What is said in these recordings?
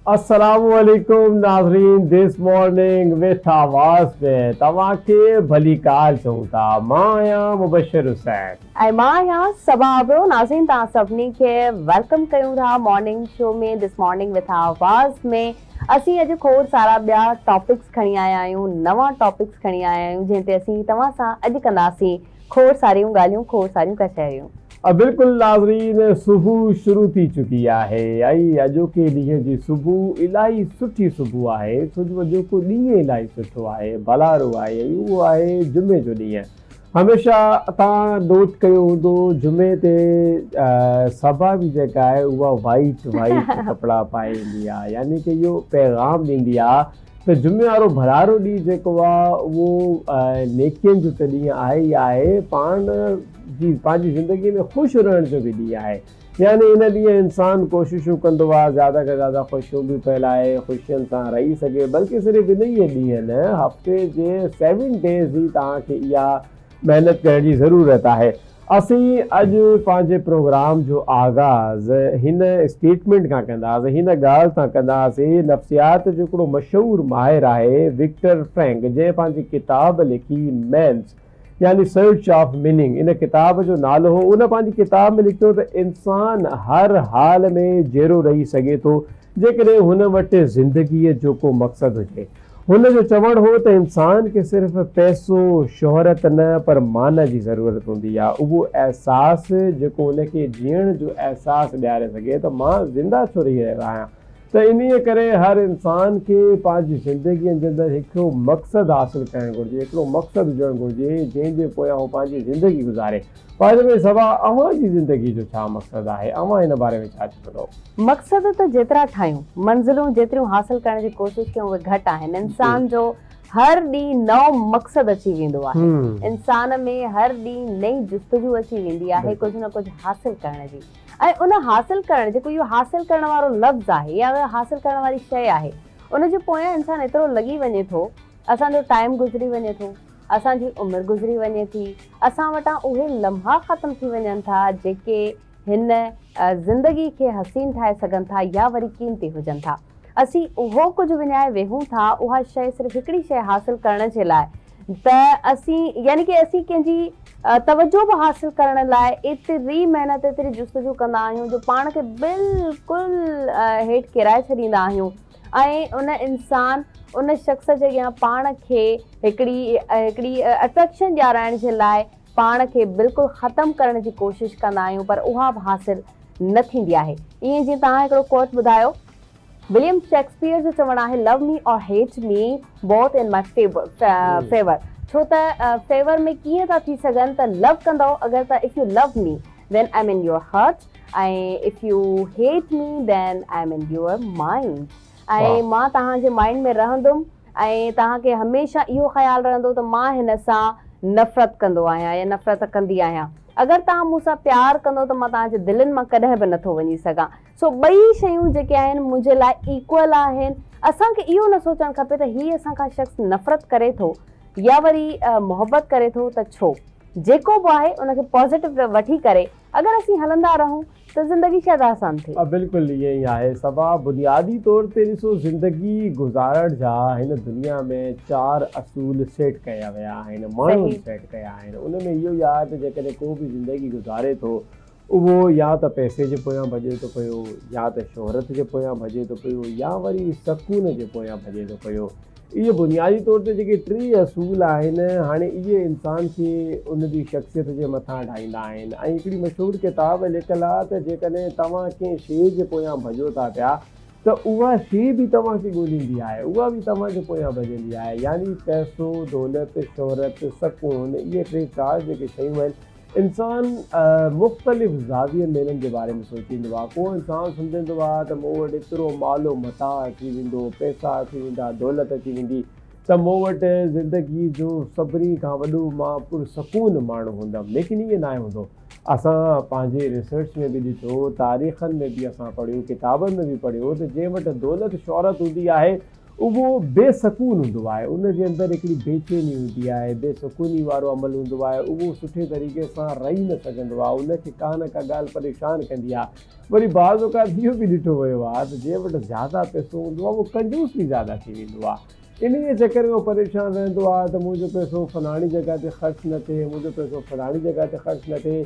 السلام عليڪم ناظرين this morning with آواز ۾ توهان کي ڀليڪار چئون ٿا مان آهيان مبشر حسين. ۽ مان آهيان صبا ابڙو ناظرين توهان سڀني کي welcome ڪيون ٿا morning show ۾ this morning with آواز ۾ اسين اڄ کوڙ سارا ٻيا ٽاپڪس کڻي آيا آهيون نوان ٽاپڪس کڻي آيا آهيون جنهن تي اسين توهان سان اڄ ڪنداسين کوڙ ساريون ڳالهيون کوڙ ساريون ڪچهريون. بلڪل ناظرين صبح شروع ٿي چڪي آهي ۽ اڄوڪي ڏينهن جي صبح الاهي سٺي صبح آهي ڇو جو اڄوڪو ڏينهن الاهي سٺو آهي ڀلارو آهي ۽ اهو آهي جمعي جو ڏينهن هميشه توهان نوٽ ڪيو هوندو جمعي تي صبا به جيڪا آهي اها وائيٽ وائيٽ ڪپڙا پائي ايندي آهي يعني ڪي اهو پيغام ڏيندي آهي ته جمعي وارو ڀلارو ڏينهن جيڪو آ اهو نيڪين جو ته ڏينهن آهي ئي آهي پاڻ جي پنهنجي زندگي ۾ خوش رهڻ جو به ڏينهن آهي يعني ان ڏينهن انسان ڪوششون ڪندو آ زياده کان زياده خوشيون به ڦهلائي خوشين سان رهي سگهي بلڪه صرف انهيء ڏينهن نه هفتي جي سيون ڊيز ئي توهان کي اها محنت ڪرڻ جي ضرورت آهي. اسين اڄ پنهنجي پروگرام جو آغاز هن اسٽيٽمينٽ کان ڪنداسين، هن ڳالهه سان ڪنداسين، نفسيات جو هڪڙو مشهور ماهر آهي وڪٽر فرينڪ جنهن پنهنجي ڪتاب لکي مينس يعني سرچ آف ميننگ ان ڪتاب جو نالو هو، ان پنهنجي ڪتاب ۾ لکيو ته انسان هر حال ۾ جيئرو رهي سگهي ٿو جيڪڏهن هن وٽ زندگيء جو ڪو مقصد هجي. هن جو چوڻ هو ته انسان کي صرف پئسو، شهرت نه پر معنيٰ جي ضرورت هوندي آهي، اهو احساس جيڪو هن کي جيئڻ جو احساس ڏياري سگهي ته مان زنده ڇو رهي رهيو آهيان ته انهيء ڪري هر انسان کي پنهنجي زندگيء جي اندر هڪڙو مقصد حاصل ڪرڻ گهرجي، هڪڙو مقصد هجڻ گهرجي جنهن جي پويان هو پنهنجي زندگي گذاري. باء the V صبا اوهان جي زندگي جو ڇا مقصد آهي اوهان ان باري ۾ ڇا چوندو؟ مقصد ته جيترا ٺاهيون، منزلون جيتريون حاصل ڪرڻ جي ڪوشش ڪيون اهي گهٽ آهن. انسان جو هر ڏينهن نئون مقصد اچي ويندو آهي. انسان ۾ هر ڏينهن نئين جستجو اچي ويندي آهي ڪجهه نه ڪجهه حاصل ڪرڻ جي ۽ ان حاصل ڪرڻ جيڪو اهو حاصل ڪرڻ وارو لفظ آهي يا حاصل ڪرڻ واري شيء آهي ان جي پويان انسان ايترو لڳي وڃي ٿو اسان جو ٽائيم گذري وڃي ٿو. اسان جي عمر گذري وڃي ٿي، اسان وٽان اهي لمحا ختم ٿي وڃن ٿا جيڪي هن زندگي کي حسين ٺاهي سگهن ٿا يا وري قيمتي هجن ٿا. اسين اهو ڪجهه وڃائي ويهون ٿا، اها شيء صرف هڪڙي شيء حاصل ڪرڻ جي لاء ته اسين يعني ڪي اسين ڪنهن جي توجهه به حاصل ڪرڻ لاء ايتري محنت ايتري جستجو ڪندا آهيون جو پاڻ کي بلڪل هيٺ ڪيرائي ڇڏيندا آهيون. ۽ ان انسان ان شخص جي اڳيان پاڻ کي هڪڙي هڪڙي اٽريڪشن ڏيارائڻ جي لاء پاڻ کي بلڪل ختم ڪرڻ جي ڪوشش ڪندا آهيون پر اها به حاصل نه ٿيندي آهي ائين جيئن توهان هڪڙو ڪوٽ ٻڌايو وليم شيڪسپيئر جو چوڻ آهي love me or hate me both in my favour ڇو ته فيور ۾ ڪيئن ٿا ٿي سگهن ته لو ڪندؤ اگر ته if you love me then I am in your heart ۽ if you hate me then I am in your mind ۽ مان توهان جي مائنڊ ۾ رهندم ۽ توهان کي هميشه اهو خيال رهندو ته مان هن سان نفرت ڪندو آهيان يا نفرت ڪندي آهيان اگر توهان مون سان پيار ڪندو ته مان توهان جي دلين مان ڪڏهن به نٿو وڃي سگهان سو ٻئي شيون جيڪي آهن منهنجي لاء ايڪول آهن اسان کي اهو نه سوچڻ کپي ته هي اسان کان شخص نفرت ڪري ٿو يا وري محبت ڪري ٿو ته ڇو جيڪو به آهي ان کي پازيٽو وٺي ڪري اگر اسين هلندا رهون ته زندگي شايد آسان ٿئي. بلڪل ائين ئي آهي صبا بنيادي طور تي ڏسو زندگي گذارڻ جا هن دنيا ۾ چار اصول سيٽ ڪيا ويا آهن ماڻهن سيٽ ڪيا آهن ان ۾ اهو ئي آهي ته جيڪڏهن ڪو به زندگي گذاري ٿو اهو يا ته پئسي جي پويان ڀڄي ٿو پيو يا ته شهرت جي پويان ڀڄي ٿو پيو يا وري سڪون جي پويان ڀڄي ٿو پيو. اهي بنيادي طور تي جيڪي ٽي اصول آهن هاڻي اهي انسان کي ان جي شخصيت جي مٿان ٺاهيندا آهن ۽ هڪڙي مشهور ڪتاب لکيل آهي ته جيڪڏهن توهان ڪنهن شيء جي پويان ڀڄو ٿا پيا ته اها شيء به توهان کي ڳوليندي آهي اها به توهان جي پويان ڀڄندي آهي يعني پئسو، دولت، شهرت، سڪون اهي ٽي چار جيڪي شيون آهن انسان مختلف زاوين ۾ انهن جي باري ۾ سوچيندو آهي. ڪو انسان سمجهندو آهي ته مون وٽ ايترو مال و متاع اچي ويندو، پئسا اچي ويندا، دولت اچي ويندي ته مون وٽ زندگي جو سڀني کان وڏو مان پرسڪون ماڻهو هوندم. ليڪن ائين ناهي هوندو. اسان پنهنجي ريسرچ ۾ به ڏٺو، تاريخن ۾ به اسان پڙهيو، ڪتابن ۾ به پڙهيو ته جنهن وٽ دولت شهرت هوندي آهي، اهو بي سڪون هوندو آهي، ان جي اندر هڪڙي بيچيني هوندي آهي، بي سڪوني وارو عمل هوندو آهي، اهو سٺي طريقي سان رهي نه سگهندو آهي، ان کي ڪا نه ڪا ڳالهه پريشان ڪندي آهي. وري بعض اوقات اهو به ڏٺو ويو آهي ته جنهن وٽ زياده پئسو هوندو آهي اهو ڪنجوس به زياده ٿي ويندو آهي. انهيء چڪر ۾ هو پريشان رهندو آهي ته منهنجو پئسو فلاڻي جڳهه تي خرچ نه ٿئي، منهنجو پئسو فلاڻي جڳهه تي خرچ نه ٿئي.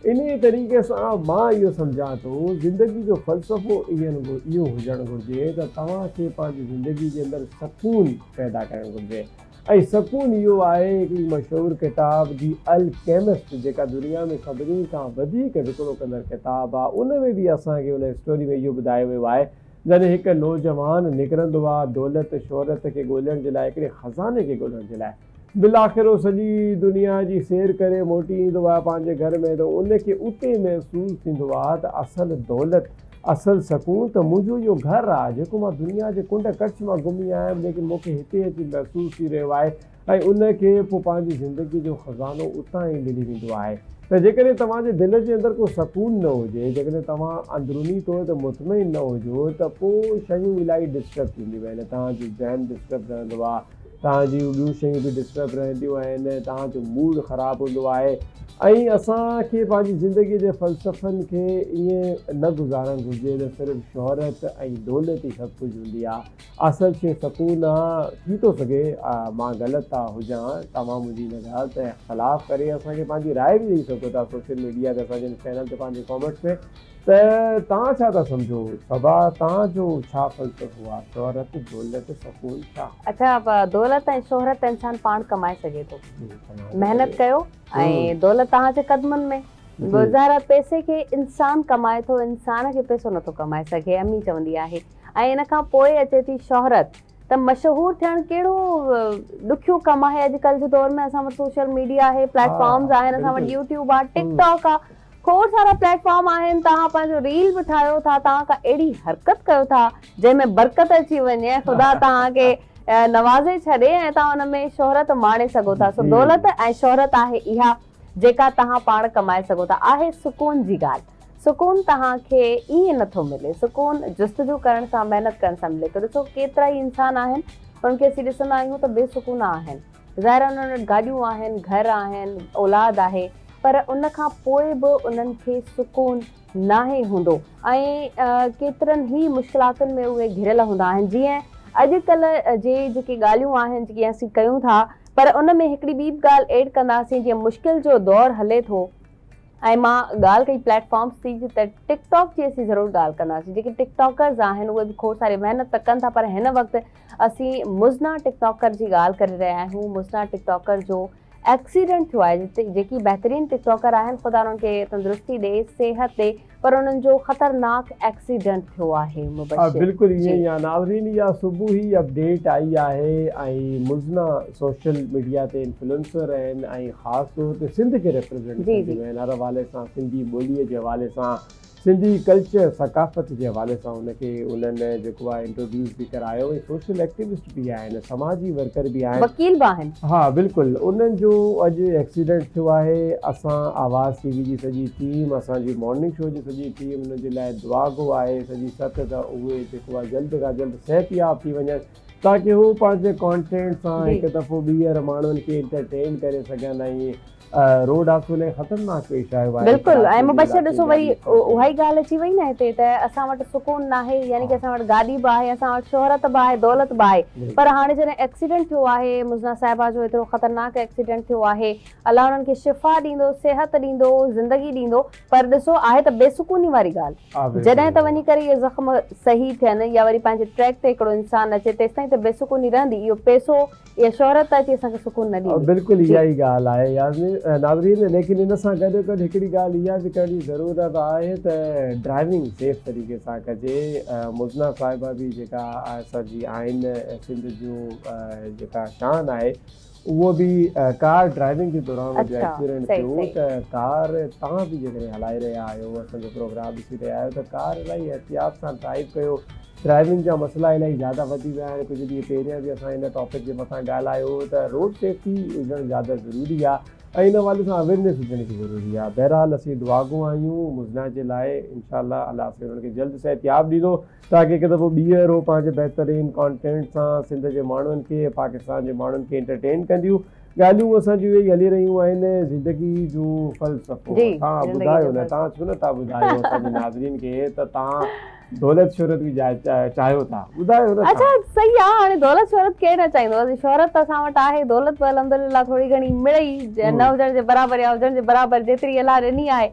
انهيء طريقي سان مان اهو سمجهان ٿو زندگي جو فلسفو ايئن اهو هجڻ گهرجي ته توهان کي پنهنجي زندگي جي اندر سڪون پيدا ڪرڻ گهرجي ۽ سڪون اهو آهي هڪڙي مشهور ڪتاب the Alchemist جيڪا دنيا ۾ سڀني کان وڌيڪ وڪرو ڪندڙ ڪتاب آهي ان ۾ به اسان کي ان اسٽوري ۾ اهو ٻڌايو ويو آهي جڏهن هڪ نوجوان نڪرندو آهي دولت شهرت کي ڳولڻ جي لاء هڪڙي خزاني کي ڳولڻ جي لاء بالاخر هو سڄي دنيا جي سير ڪري موٽي ايندو آهي پنهنجي گهر ۾ ته ان کي اتي محسوس ٿيندو آهي ته اصل دولت، اصل سڪون ته منهنجو اهو گهر آهي جيڪو مان دنيا جي ڪنڊ ڪڙڇ مان گهمي آيم ليڪن مون کي هتي اچي محسوس ٿي رهيو آهي ۽ ان کي پوء پنهنجي زندگي جو خزانو اتان ئي ملي ويندو آهي ته جيڪڏهن توهان جي دل جي اندر ڪو سڪون نه هجي، جيڪڏهن توهان اندروني طور تي مطمئن نه هجو ته پوء شيون الاهي ڊسٽرب ٿينديون آهن، توهان جو ذهن ڊسٽرب رهندو آهي. توهان جون ٻيون شيون به ڊسٽرب رهنديون آهن، توهان جو موڊ خراب هوندو آهي ۽ اسان کي پنهنجي زندگي جي فلسفن کي ائين نه گذارڻ گهرجي ته صرف شهرت ۽ دولت ئي سڀ ڪجهه هوندي آهي، اصل شيء سڪون آهي، ٿي ٿو سگهي مان غلط ٿا هجان، توهان منهنجي ان ڳالهه تي اختلاف ڪري اسان کي پنهنجي راء به ڏئي سگهو ٿا سوشل ميڊيا تي اسان جي چينل تي پنهنجي ڪامينٽس ۾. ته توهان ڇا ٿا سمجهو صبا توهان جو ڇا فلسفو آ شهرت دولت سڪون ڇا؟ اڇا دولت ۽ شهرت انسان پاڻ ڪمائي سگهي ٿو محنت ڪيو ۽ دولت توهان جي قدمن ۾ ظاهر آ پئسي کي انسان ڪمائي ٿو انسان کي پئسو نٿو ڪمائي سگهي امي چوندي آهي ۽ ان کان پوء اچي ٿي شهرت ته مشهور ٿيڻ ڪهڙو ڏکيو ڪم آهي اڄڪلهه جي دور ۾ اسان وٽ سوشل ميڊيا آهي پليٽ فارمز آهن اسان وٽ يوٽيوب آهي ٽڪ ٽاڪ آهي کوڙ سارا پليٽ فارم آهن توهان پنهنجو ريل به ٺاهيو ٿا توهان ڪا اهڙي حرڪت ڪيو ٿا جنهن ۾ برڪت اچي وڃي ۽ خدا توهان کي نوازي ڇڏي ۽ توهان ان ۾ شهرت ماڻي سگهو ٿا سو دولت ۽ شهرت آهي اها جيڪا توهان پاڻ ڪمائي سگهو ٿا. آهي سڪون جي ڳالهه. سڪون توهان کي ائين نه ٿو ملي. سڪون جستجو ڪرڻ سان، محنت ڪرڻ سان ملي ٿو. ڏسو ڪيترائي انسان آهن، انهن کي اسين ڏسندا آهيون ته بي سڪونا آهن. ظاهر آهي انهن وٽ گاڏيون آهن، گهر آهن، اولاد آهي پر ان کان پوء به انهن کي سڪون ناهي هوندو ۽ ڪيترن ئي مشڪلاتن ۾ اهي گهريل هوندا آهن. جيئن اڄڪلهه جي جيڪي ڳالهيون آهن، جيڪي اسين ڪيون ٿا، پر ان ۾ هڪڙي ٻي به ڳالهه ايڊ ڪنداسين جيئن مشڪل جو دور هلي ٿو ۽ مان ڳالهه ڪئي پليٽ فارمس جي ته ٽڪ ٽاڪ جي اسين ضرور ڳالهه ڪنداسين جيڪي ٽڪ ٽاڪرز آهن اهي به کوڙ ساري محنت ته ڪن ٿا پر هن وقت اسين مزنا ٽڪ ٽاڪر جي ڳالهه ڪري رهيا آهيون مزنا ٽڪ ٽاڪر جو ايڪسيڊنٽ ٿيو آهي جتي جيڪي بهترين ٽڪ ٽاڪر آهن خدا انهن کي تندرستي ڏي صحت ڏي پر انهن جو خطرناڪ ايڪسيڊنٽ ٿيو آهي مبشر. بلڪل ائين ئي آهي ناظرين اها صبح ئي اپڊيٽ آئي آهي ۽ مزنا سوشل ميڊيا تي انفلوئنسر آهن ۽ خاص طور تي سنڌ کي ريپريزنٽ ڪنديون آهن هر حوالي سان سنڌي ٻولي جي حوالي سان سنڌي ڪلچر ثقافت جي حوالي سان ان کي انهن جيڪو آهي انٽروڊيوس به ڪرايو ۽ سوشل ايڪٽيوسٽ به آهن سماجي ورڪر به آهن وڪيل به آهن. ها بلڪل انهن جو اڄ ايڪسيڊنٽ ٿيو آهي اسان آواز ٽي وي جي سڄي ٽيم اسان جي مارننگ شو جي سڄي ٽيم انهن جي لاء دعاگو آهي سڄي ست ته اهي جيڪو آهي جلد کان جلد صحتياب ٿي وڃن تاڪه هو پنهنجي ڪانٽينٽ سان هڪ دفعو ٻيهر ماڻهن کي انٽرٽين ڪري سگهن ۽ روڊ حادثو الاهي خطرناڪ پيش آيو آهي. بلڪل ۽ مبشر ڏسو وري اها ئي ڳالهه اچي وئي نه هتي ته اسان وٽ سڪون ناهي يعني ڪي اسان وٽ گاڏي به آهي اسان وٽ شهرت به آهي دولت به آهي پر هاڻي جڏهن ايڪسيڊنٽ ٿيو آهي مزنا صاحبه جو ايترو خطرناڪ ايڪسيڊنٽ ٿيو آهي الله انهن کي شفا ڏيندو صحت ڏيندو زندگي ڏيندو پر ڏسو آهي ته بي سڪوني واري ڳالهه جڏهن ته وڃي ڪري اهي زخم صحيح ٿين يا وري پنهنجي ٽريڪ تي هڪڙو انسان اچي تيستائين ته بي سڪوني رهندي اهو پئسو اها شهرت اچي اسان کي سڪون نه ڏيندي. بلڪل اها ئي ڳالهه آهي ياسمين ناظرين ليڪن ان سان گڏو گڏ هڪڙي ڳالهه اها به ڪرڻ جي ضرورت آهي ته ڊرائيونگ سيف طريقي سان ڪجي مزنا صاحبه به جيڪا اسان جي آهن سنڌ جو جيڪا شان آهي اهو به ڪار ڊرائيونگ جي دوران ان جو ايڪسيڊنٽ ٿيو ته ڪار توهان به جيڪڏهن هلائي رهيا آهيو اسان جو پروگرام ڏسي رهيا آهيو ته ڪار الاهي احتياط سان ڊرائيو ڪيو ڊرائيونگ جا مسئلا الاهي زياده وڌي ويا آهن ڪجهه ڏينهن پهريان به اسان ان ٽاپڪ جي مٿان ڳالهايو هو ته روڊ سيفٽي هجڻ زياده ضروري آهي. ۽ ان حوالي سان اويرنيس هجڻ به ضروري آهي. بهرحال اسين دعاگو آهيون مزنا جي لاء انشاء الله الله سائين انهن کي جلد صحتياب ڏيندو تاڪه هڪ دفعو ٻيهر هو پنهنجي بهترين ڪانٽينٽ سان سنڌ جي ماڻهن کي ۽ پاڪستان جي ماڻهن کي انٽرٽين ڪنديون. ڳالهيون اسان جون اهي ئي هلي رهيون آهن زندگي جو فلسفو توهان ٻڌايو نه توهان ڇو نه ٿا ٻڌايو اسان جي ناظرين کي ته توهان دولت شهرت به چاهيو ٿا ٻڌايو نه اڇا صحيح آ هاڻي دولت شهرت ڪير نه چاهيندو آ شهرت ته اسان وٽ آهي دولت به الحمدلله ٿوري گهڻي مڙئي نه هجڻ جي برابر يا هجڻ جي برابر جيتري الله ڏني آهي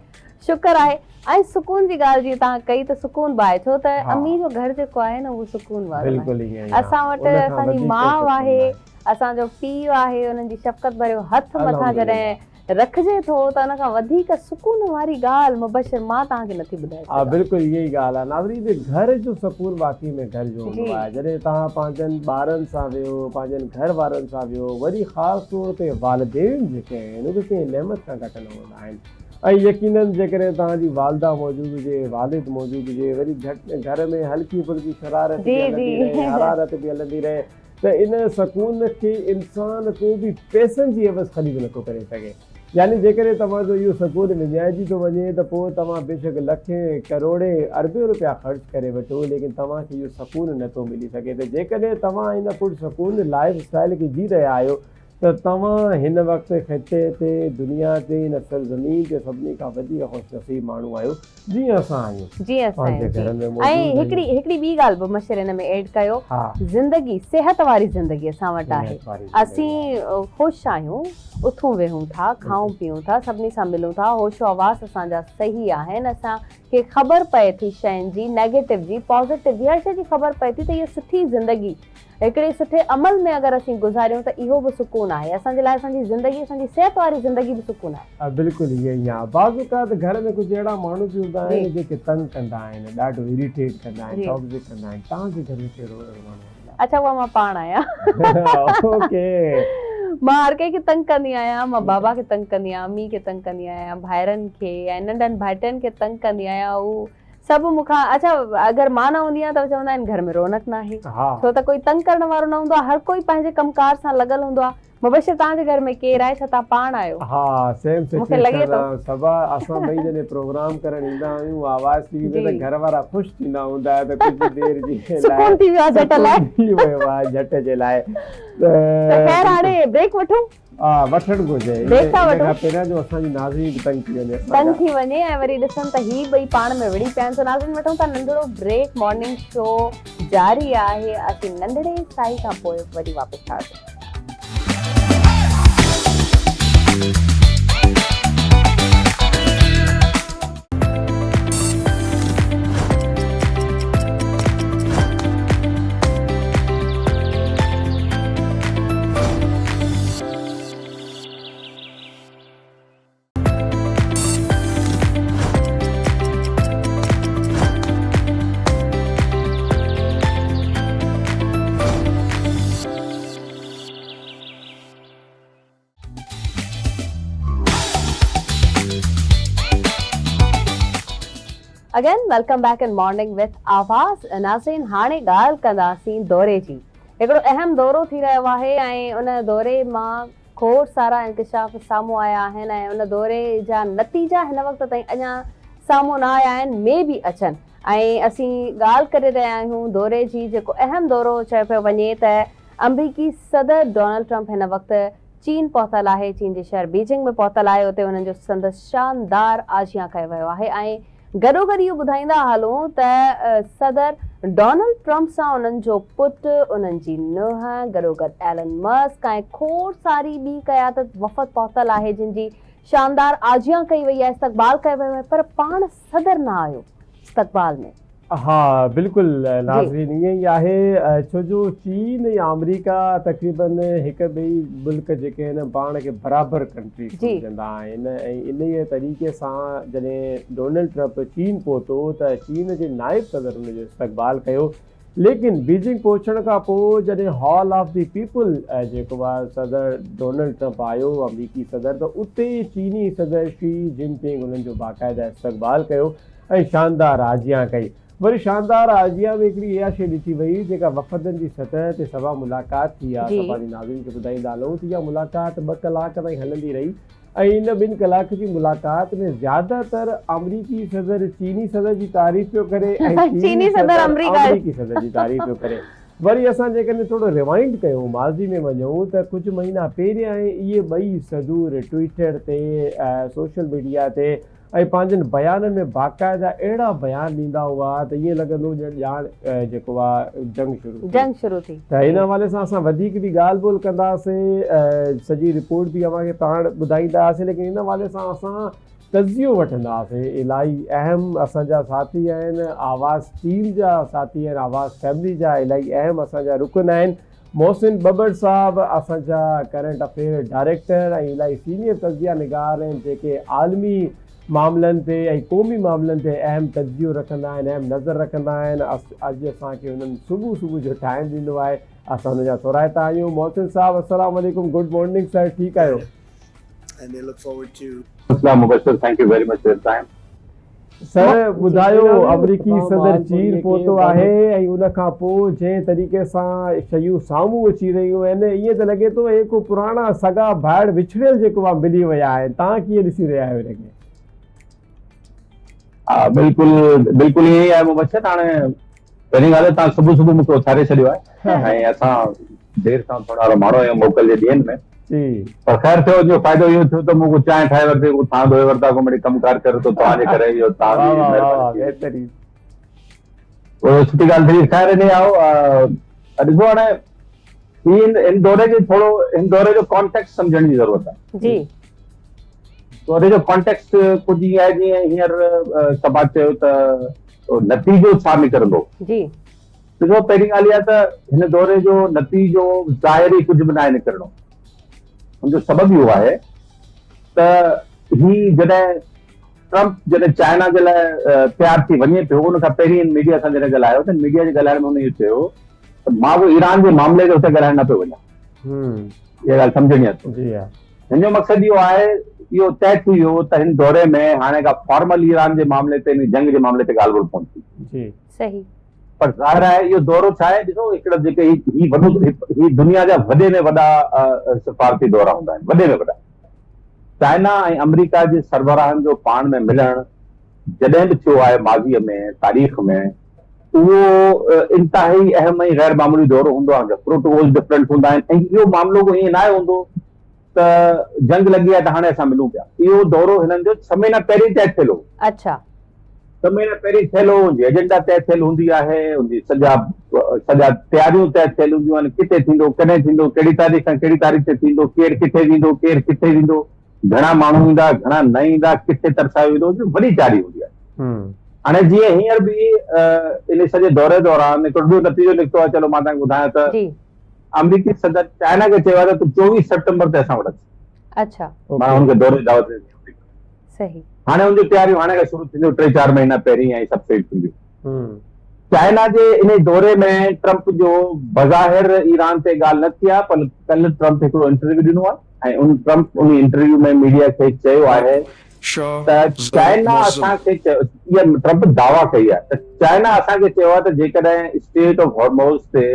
شڪر آهي ۽ سڪون جي ڳالهه جيئن توهان ڪئي ته سڪون به آهي ڇو ته امي جو گهر جيڪو آهي نه اهو سڪون وارو آهي اسان وٽ اسان جي ماء آهي اسان جو پيء آهي انهن جي شفقت ڀريو هٿ مٿان جڏهن رکجي ٿو ته ان کان وڌيڪ سڪون واري ڳالهه مبشر مان توهان کي نٿي ٻڌائي سگهان. بلڪل اها ئي ڳالهه آهي ناظرين گهر جو سڪون واقعي ۾ گهر جو هوندو آهي جڏهن توهان پنهنجن ٻارن سان ويهو پنهنجن گهر وارن سان ويهو وري خاص طور تي والدين جيڪي آهن اهي ڪنهن نعمت کان گهٽ نه هوندا آهن ۽ يقينن جيڪڏهن توهان جي والده موجود هجي والد موجود هجي وري گهر ۾ هلڪي ڦلڪي شرارت به هلندي رهي حرارت به هلندي رهي ته ان سڪون کي انسان ڪو به پئسن جي عيوض خريد نٿو ڪري سگهي. يعني جيڪڏهن توهان جو اهو سڪون وڃائجي ٿو وڃي ته پوء توهان بيشڪ لکين، ڪروڙين، اربين روپيا خرچ ڪري وٺو ليڪن توهان کي اهو سڪون نٿو ملي سگهي ته جيڪڏهن توهان ان پرسڪون لائيف اسٽائيل کي جي رهيا آهيو ته توهان هن وقت خطي تي، دنيا تي، هن سرزمين تي سڀني کان وڌيڪ خوش نصيب ماڻهو آهيو، جيئن اسان آهيون. جيئن اسان آهيون جي. ۽ هڪڙي هڪڙي ٻي ڳالهه به مشر هن ۾ ايڊ ڪيو، زندگي صحت واري زندگي اسان وٽ آهي. اسين خوش آهيون، اٿون ويهون ٿا، کائون پيئون ٿا، سڀني سان ملون ٿا، هوش و حواس اسان جا صحيح آهن، اسان کي خبر پئي ٿي شين جي، نيگيٽو جي، پازيٽو جي، هر شيء جي خبر پئي ٿي ته اها سٺي زندگي هڪڙي سٺي عمل ۾ اگر اسين گذاريون ته اهو به سڪون آهي اسان جي لاء اسان جي زندگي اسان جي صحت واري زندگي به سڪون آهي. بلڪل ائين ئي آهي بعض اوقات گهر ۾ ڪجهه اهڙا ماڻهو به هوندا آهن جيڪي تنگ ڪندا آهن ڏاڍو اريٽيٽ ڪندا آهن ٽاڪسڪ ڪندا آهن توهان جي گهر ۾ ڪهڙو اهڙو ماڻهو آهي؟ اڇا اها مان پاڻ آهيان. اوڪي. مان هر ڪنهن کي تنگ ڪندي آهيان مان بابا کي تنگ ڪندي آهيان امي کي تنگ ڪندي آهيان ڀائرن کي ۽ ننڍن ڀائٽين کي تنگ ڪندي آهيان هو سڀ مون کان اڇا اگر مان نه هوندي آهيان ته چوندا آهن گهر ۾ رونق ناهي ڇو ته ڪوئي تنگ ڪرڻ وارو نه هوندو آهي هر ڪوئي پنهنجي ڪم ڪار سان لڳل هوندو آهي مبشر توهان جي گهر ۾ ڪير آهي ڇا توهان پاڻ آهيو ها سيم سچويشن آ صبا اسان ٻئي جڏهن پروگرام ڪرڻ ايندا آهيون آواز ٽي وي ۾ ته گهر وارا خوش ٿيندا هوندا ته ڪجهه دير جي لاء سڪون ٿي ويو آهي جهٽ لاء ٿي ويو آهي جهٽ جي لاء ته خير هاڻي بريڪ وٺون ها وٺڻ گهرجي بريڪ ٿا ان وٺون. کان پهريان جو اسان جي ناظرين به تنگ ٿي وڃي اسان تنگ کان. ٿي وڃي ۽ وري ڏسن ته هي ٻئي پاڻ ۾ وڙهي پيا آهن سو ناظرين وٺون ٿا ننڍڙو بريڪ مارننگ شو جاري آهي اسين ننڍڙي ساهي کان پوء وري واپس ٿا اچون. Again welcome back in morning with Awaz ناظرين هاڻي ڳالهه ڪنداسين دوري جي هڪڙو اهم دورو ٿي رهيو آهي ۽ ان دوري مان کوڙ سارا انڪشاف سامهون آيا آهن ۽ ان دوري جا نتيجا هن وقت تائين اڃا سامهون نه آيا آهن مي بي اچن ۽ اسين ڳالهه ڪري رهيا آهيون دوري جي جيڪو اهم دورو چيو پيو وڃي ته آمريڪي صدر ڊونلڊ ٽرمپ هن وقت چين پهتل آهي، چين جي شهر بيجنگ ۾ پهتل آهي، اتي انهن جو سندس شاندار آجيان ڪيو ويو آهي ۽ گڏوگڏ اهو ٻڌائيندا هلون ته صدر ڊونلڊ ٽرمپ سان انهن جو پٽ، انهن جي نونهن، گڏوگڏ ايلن مسڪ ۽ کوڙ ساري ٻي قيادت وفد پهتل آهي جن جي شاندار آجيان ڪئي وئي آهي، استقبال ڪيو ويو آهي پر پاڻ صدر نه آيو استقبال ۾. ها بلڪل ناظرين ائين ئي آهي ڇو جو چين ۽ آمريڪا تقريبن هڪ ٻئي ملڪ جيڪي آهن پاڻ کي برابر ڪنٽري سمجهندا آهن ۽ انهيء طريقي سان جڏهن ڊونلڊ ٽرمپ چين پهتو ته چين جي نائب صدر ان جو استقبال ڪيو ليڪن بيجنگ پهچڻ کان پوء جڏهن هال آف the people جيڪو آهي صدر ڊونلڊ ٽرمپ آيو آمريڪي صدر ته اتي چيني صدر شي جن پنگ انهن جو باقاعده استقبال ڪيو ۽ شاندار آجيان ڪئي. وري شاندار آجيان ۾ هڪڙي اها شيء ڏٺي وئي جيڪا وفدن جي سطح تي سوا ملاقات ٿي آ. اسان پنهنجي ناظرين کي ٻڌائيندا هلون ته اها ملاقات ٻه ڪلاڪ تائين هلندي رهي ۽ ان ٻن ڪلاڪ جي ملاقات ۾ زياده تر آمريڪي صدر چيني صدر جي تعريف پيو ڪري ۽ چيني صدر آمريڪي صدر جي تعريف پيو ڪري. وري اسان جيڪڏهن ٿورو ريوائنڊ ڪيون ماضي ۾ وڃون ته ڪجهه مهينا پهريان ئي اهي ٻئي صدور ٽوئيٽر تي سوشل ميڊيا تي ۽ پنهنجن بيانن ۾ باقاعده اهڙا بيان ڏيندا هئا ته ائين لڳندو هو ڄڻ ڄاڻ جيڪو آ جنگ شروع ٿي. جنگ شروع ٿي. ته ان حوالي سان اسان وڌيڪ به ڳالهه ٻولهه ڪنداسين سڄي رپورٽ به اوهان کي پاڻ ٻڌائينداسين ليڪن ان حوالي سان اسان تجزيو وٺنداسين الاهي اهم اسان جا ساٿي آهن آواز ٽيم جا ساٿي آهن آواز فيملي جا الاهي اهم اسان جا رڪن آهن محسن ٻٻر صاحب اسان جا ڪرنٽ افيئر ڊائريڪٽر ۽ الاهي سينيئر تجزيه نگار آهن جيڪي عالمي معاملن تي ۽ قومي معاملن تي اهم تجزيو رکندا آهن اهم نظر رکندا آهن اڄ اسان کي انهن صبح صبح جو ٽائيم ڏنو آهي اسان انهن جا ٿورائتا آهيون محسن صاحب السلام عليڪم گڊ مارننگ سر ٺيڪ آهيو. And they look forward to. Aslam Mubashir thank you very much for your time. Sir ٻڌايو آمريڪي صدر چين پهتو آهي ۽ ان کان پوء جنهن طريقي سان شيون سامهون اچي رهيون آهن ائين ته لڳي ٿو اهي ڪو پراڻا سڳا ڀائر وڇڙيل جيڪو آهي ملي ويا آهن توهان ڪيئن ڏسي رهيا آهيو ان کي. ها بلڪل بلڪل ائين ئي آهي مبشر هاڻي پهرين ڳالهه ته توهان صبح صبح مونکي اٿاري ڇڏيو آهي ۽ اسان دير سان اٿڻ وارو ماڻهو آهيون موڪل جي ڏينهن ۾ پر خير ٿيو جو فائدو اهو ٿيو ته مون ڪو چانهه ٺاهي ورتي ڪو ٿانء ڌوئي ورتا ڪو مڙئي ڪم ڪار ڪري ورتو توهان جي ڪري اهو توهان جي مهرباني ٿي اهو سٺي ڳالهه ٿي خير اني آئو ڏسو هاڻي هي ان دوري جي ٿورو ان دوري جو ڪانٽيڪسٽ سمجهڻ جي ضرورت آهي جي دوري جو ڪانٽيڪسٽ ڪجهه ائين آهي جيئن هينئر صبا چيو ته نتيجو ڇا نڪرندو جي ڏسو پهرين ڳالهه اها ته هن دوري جو نتيجو ظاهري ڪجهه به ناهي نڪرڻو. ان جو سبب اهو آهي ته هي جڏهن ٽرمپ جڏهن چائنا جي لاء تيار ٿي وڃي پيو ان کان پهرين هن ميڊيا سان جڏهن ڳالهايو ته ميڊيا جي ڳالهائڻ ۾ هن اهو چيو ته مان اهو ايران جي معاملي تي هتي ڳالهائڻ نه پيو وڃان. اها ڳالهه سمجهڻي اٿو. هن جو مقصد اهو آهي اهو طئي ٿي ويو ته هن دوري ۾ هاڻي ڪا فارمل ايران جي معاملي تي جنگ جي معاملي تي ڳالهه ٻولهه ڪونه ٿي. صحيح. پر ظاهر آهي اهو دورو ڇا آهي ڏسو هڪڙا جيڪي هي هي وڏو هي دنيا جا وڏي ۾ وڏا سفارتي دورا هوندا آهن وڏي ۾ وڏا چائنا ۽ آمريڪا جي سربراهن جو پاڻ ۾ ملڻ جڏهن به ٿيو آهي ماضي ۾ تاريخ ۾ اهو انتهائي اهم ۽ غير معمولي دورو هوندو آهي پروٽوڪول ڊفرنٽ هوندا آهن ۽ اهو معاملو ڪو ائين ناهي هوندو ته جنگ لڳي آهي ته هاڻي اسان ملون پيا. اهو دورو هنن جو ڇهه مهينا پهرين طئي ٿيل هو. اڇا. ڇهه مهينا پهرين ٿيل هو، ان جي ايجنڊا طئي ٿيل هوندي آهي، ان جي سڄا سڄا تياريون طئي ٿيل هونديون آهن، ڪٿي ٿيندو، ڪڏهن ٿيندو، ڪهڙي تاريخ کان ڪهڙي تاريخ تي ٿيندو، ڪير ڪٿي ويندو، ڪير ڪٿي ويندو، گهڻا ماڻهو ايندا، گهڻا نه ايندا، ڪٿي ترسايو ويندو، ان جي وڏي تياري هوندي آهي. هاڻي جيئن هينئر به ان سڄي دوري دوران هڪڙو ٻيو نتيجو نڪتو آهي، چلو مان توهان کي ٻڌايان ته جي. آمريڪي صدر چائنا کي چيو آهي ته تون 24 سيپٽمبر تي اسان وٽ اچ. اڇا. معنيٰ هن کي دوري جي دعوت ڏني آمريڪا. صحيح. هاڻي ان جون تياريون هاڻي کان شروع ٿينديون ٽي چار مهينا پهرين ۽ سڀ سيٽ ٿينديون. چائنا جي انهي دوري ۾ ٽرمپ جو بظاهر ايران تي ڳالهه نه ٿي آهي پر ڪلهه ٽرمپ هڪڙو انٽرويو ڏنو آهي ۽ ان ٽرمپ انهي انٽرويو ۾ ميڊيا کي چيو آهي ته چائنا اسان کي چيو اها ٽرمپ دعويٰ ڪئي آهي ته چائنا اسان کي چيو آهي ته جيڪڏهن اسٽيٽ آف هرموز تي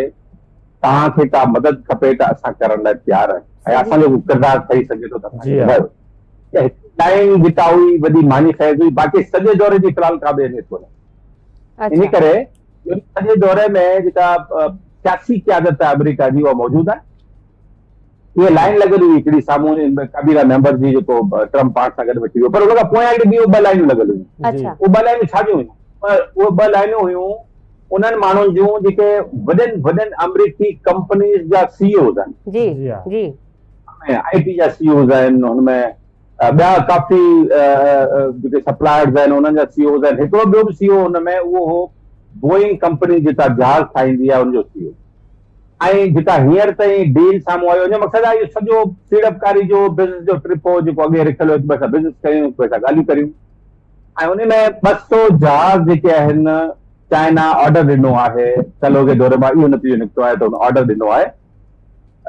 توهان کي ڪا مدد کپي ته اسان ڪرڻ لاء تيار آهيون ۽ اسان جو ڪو ڪردار ٺهي سگهي ٿو ته اسان کي ٻڌايو. اها هڪ لائين جيڪا هئي وڏي معني خيز هئي باقي سڄي دوري جي في الحال ڪا به اهميت ڪونهي. انهي ڪري جو سڄي دوري ۾ جيڪا سياسي قيادت آهي آمريڪا جي اها موجود آهي. اها لائين لڳل هئي هڪڙي سامهون ڪابينا ميمبر جي جيڪو ٽرمپ پاڻ سان گڏ وٺي ويو پر ان کان پويان هڪڙي ٻيون ٻه لائينون لڳل هيون. اهي ٻه لائينون ڇا جون هيون؟ اهي ٻه لائينون هيون انهن ماڻهن جون جيڪي وڏين وڏين آمريڪي ڪمپنيز جا سي اي اوز آهن. جي جي. آء ٽي جا سي اي اوز آهن هن ۾ ٻيا ڪافي جيڪي سپلائرز آهن انهن جا سي اي اوز آهن هڪڙو ٻيو به سي اي او هن ۾ اهو هو بوئنگ ڪمپني جيڪا جهاز ٺاهيندي آهي ان جو سي اي او ۽ جيڪا هينئر تائين ڊيل سامهون آيو ان جو مقصد آهي اهو سڄو سيڙپڪاري جو بزنس جو ٽرپ هو جيڪو اڳي رکيل هو هڪ ٻئي سان بزنس ڪريون هڪ ٻئي سان ڳالهيون ڪريون ۽ ان ۾ 200 جهاز جيڪي آهن چائنا آرڊر ڏنو آهي ڪلهوڪي دوري مان اهو نتيجو نڪتو آهي ته هن آرڊر ڏنو آهي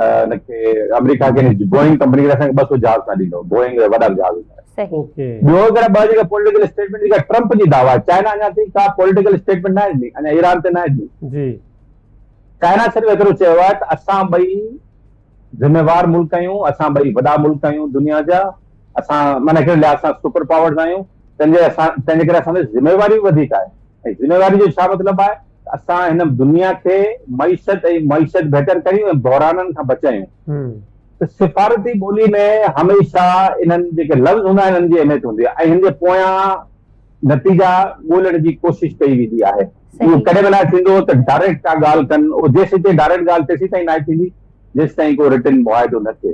ان کي آمريڪا کي بوئنگ ڪمپني کي اسان کي 200 جهاز تان ڏيندو بوئنگ جا وڏا جهاز هوندا آهن. ٻيو هڪڙا ٻه جيڪا پوليٽيڪل اسٽيٽمينٽ جيڪا ٽرمپ جي دعويٰ آهي چائنا اڃا تائين ڪا پوليٽيڪل اسٽيٽمينٽ ناهي ڏني اڃا ايران تي ناهي ڏني چائنا صرف ايترو چيو آهي ته اسان ٻئي ذميوار ملڪ آهيون اسان ٻئي وڏا ملڪ آهيون دنيا جا اسان معنيٰ هڪڙي لحاظ سان سپر پاورز آهيون تنهن جي اسان تنهن جي ڪري اسان تي ذميواري به وڌيڪ آهي ۽ ذميواري جو ڇا مطلب آهي ته اسان هن دنيا کي معيشت ۽ معيشت بهتر ڪريون ۽ بحرانن کان بچايون ته سفارتي ٻولي ۾ هميشه انهن جيڪي لفظ هوندا آهن انهن جي اهميت هوندي آهي ۽ هن جي پويان نتيجا ڳولڻ جي ڪوشش ڪئي ويندي آهي. اهو ڪڏهن به ناهي ٿيندو ته ڊائريڪٽ ڪا ڳالهه ڪن، اهو جيسيتائين ڊائريڪٽ ڳالهه تيسيتائين ناهي ٿيندي جيسيتائين ڪو رٽن معاهدو نه ٿئي.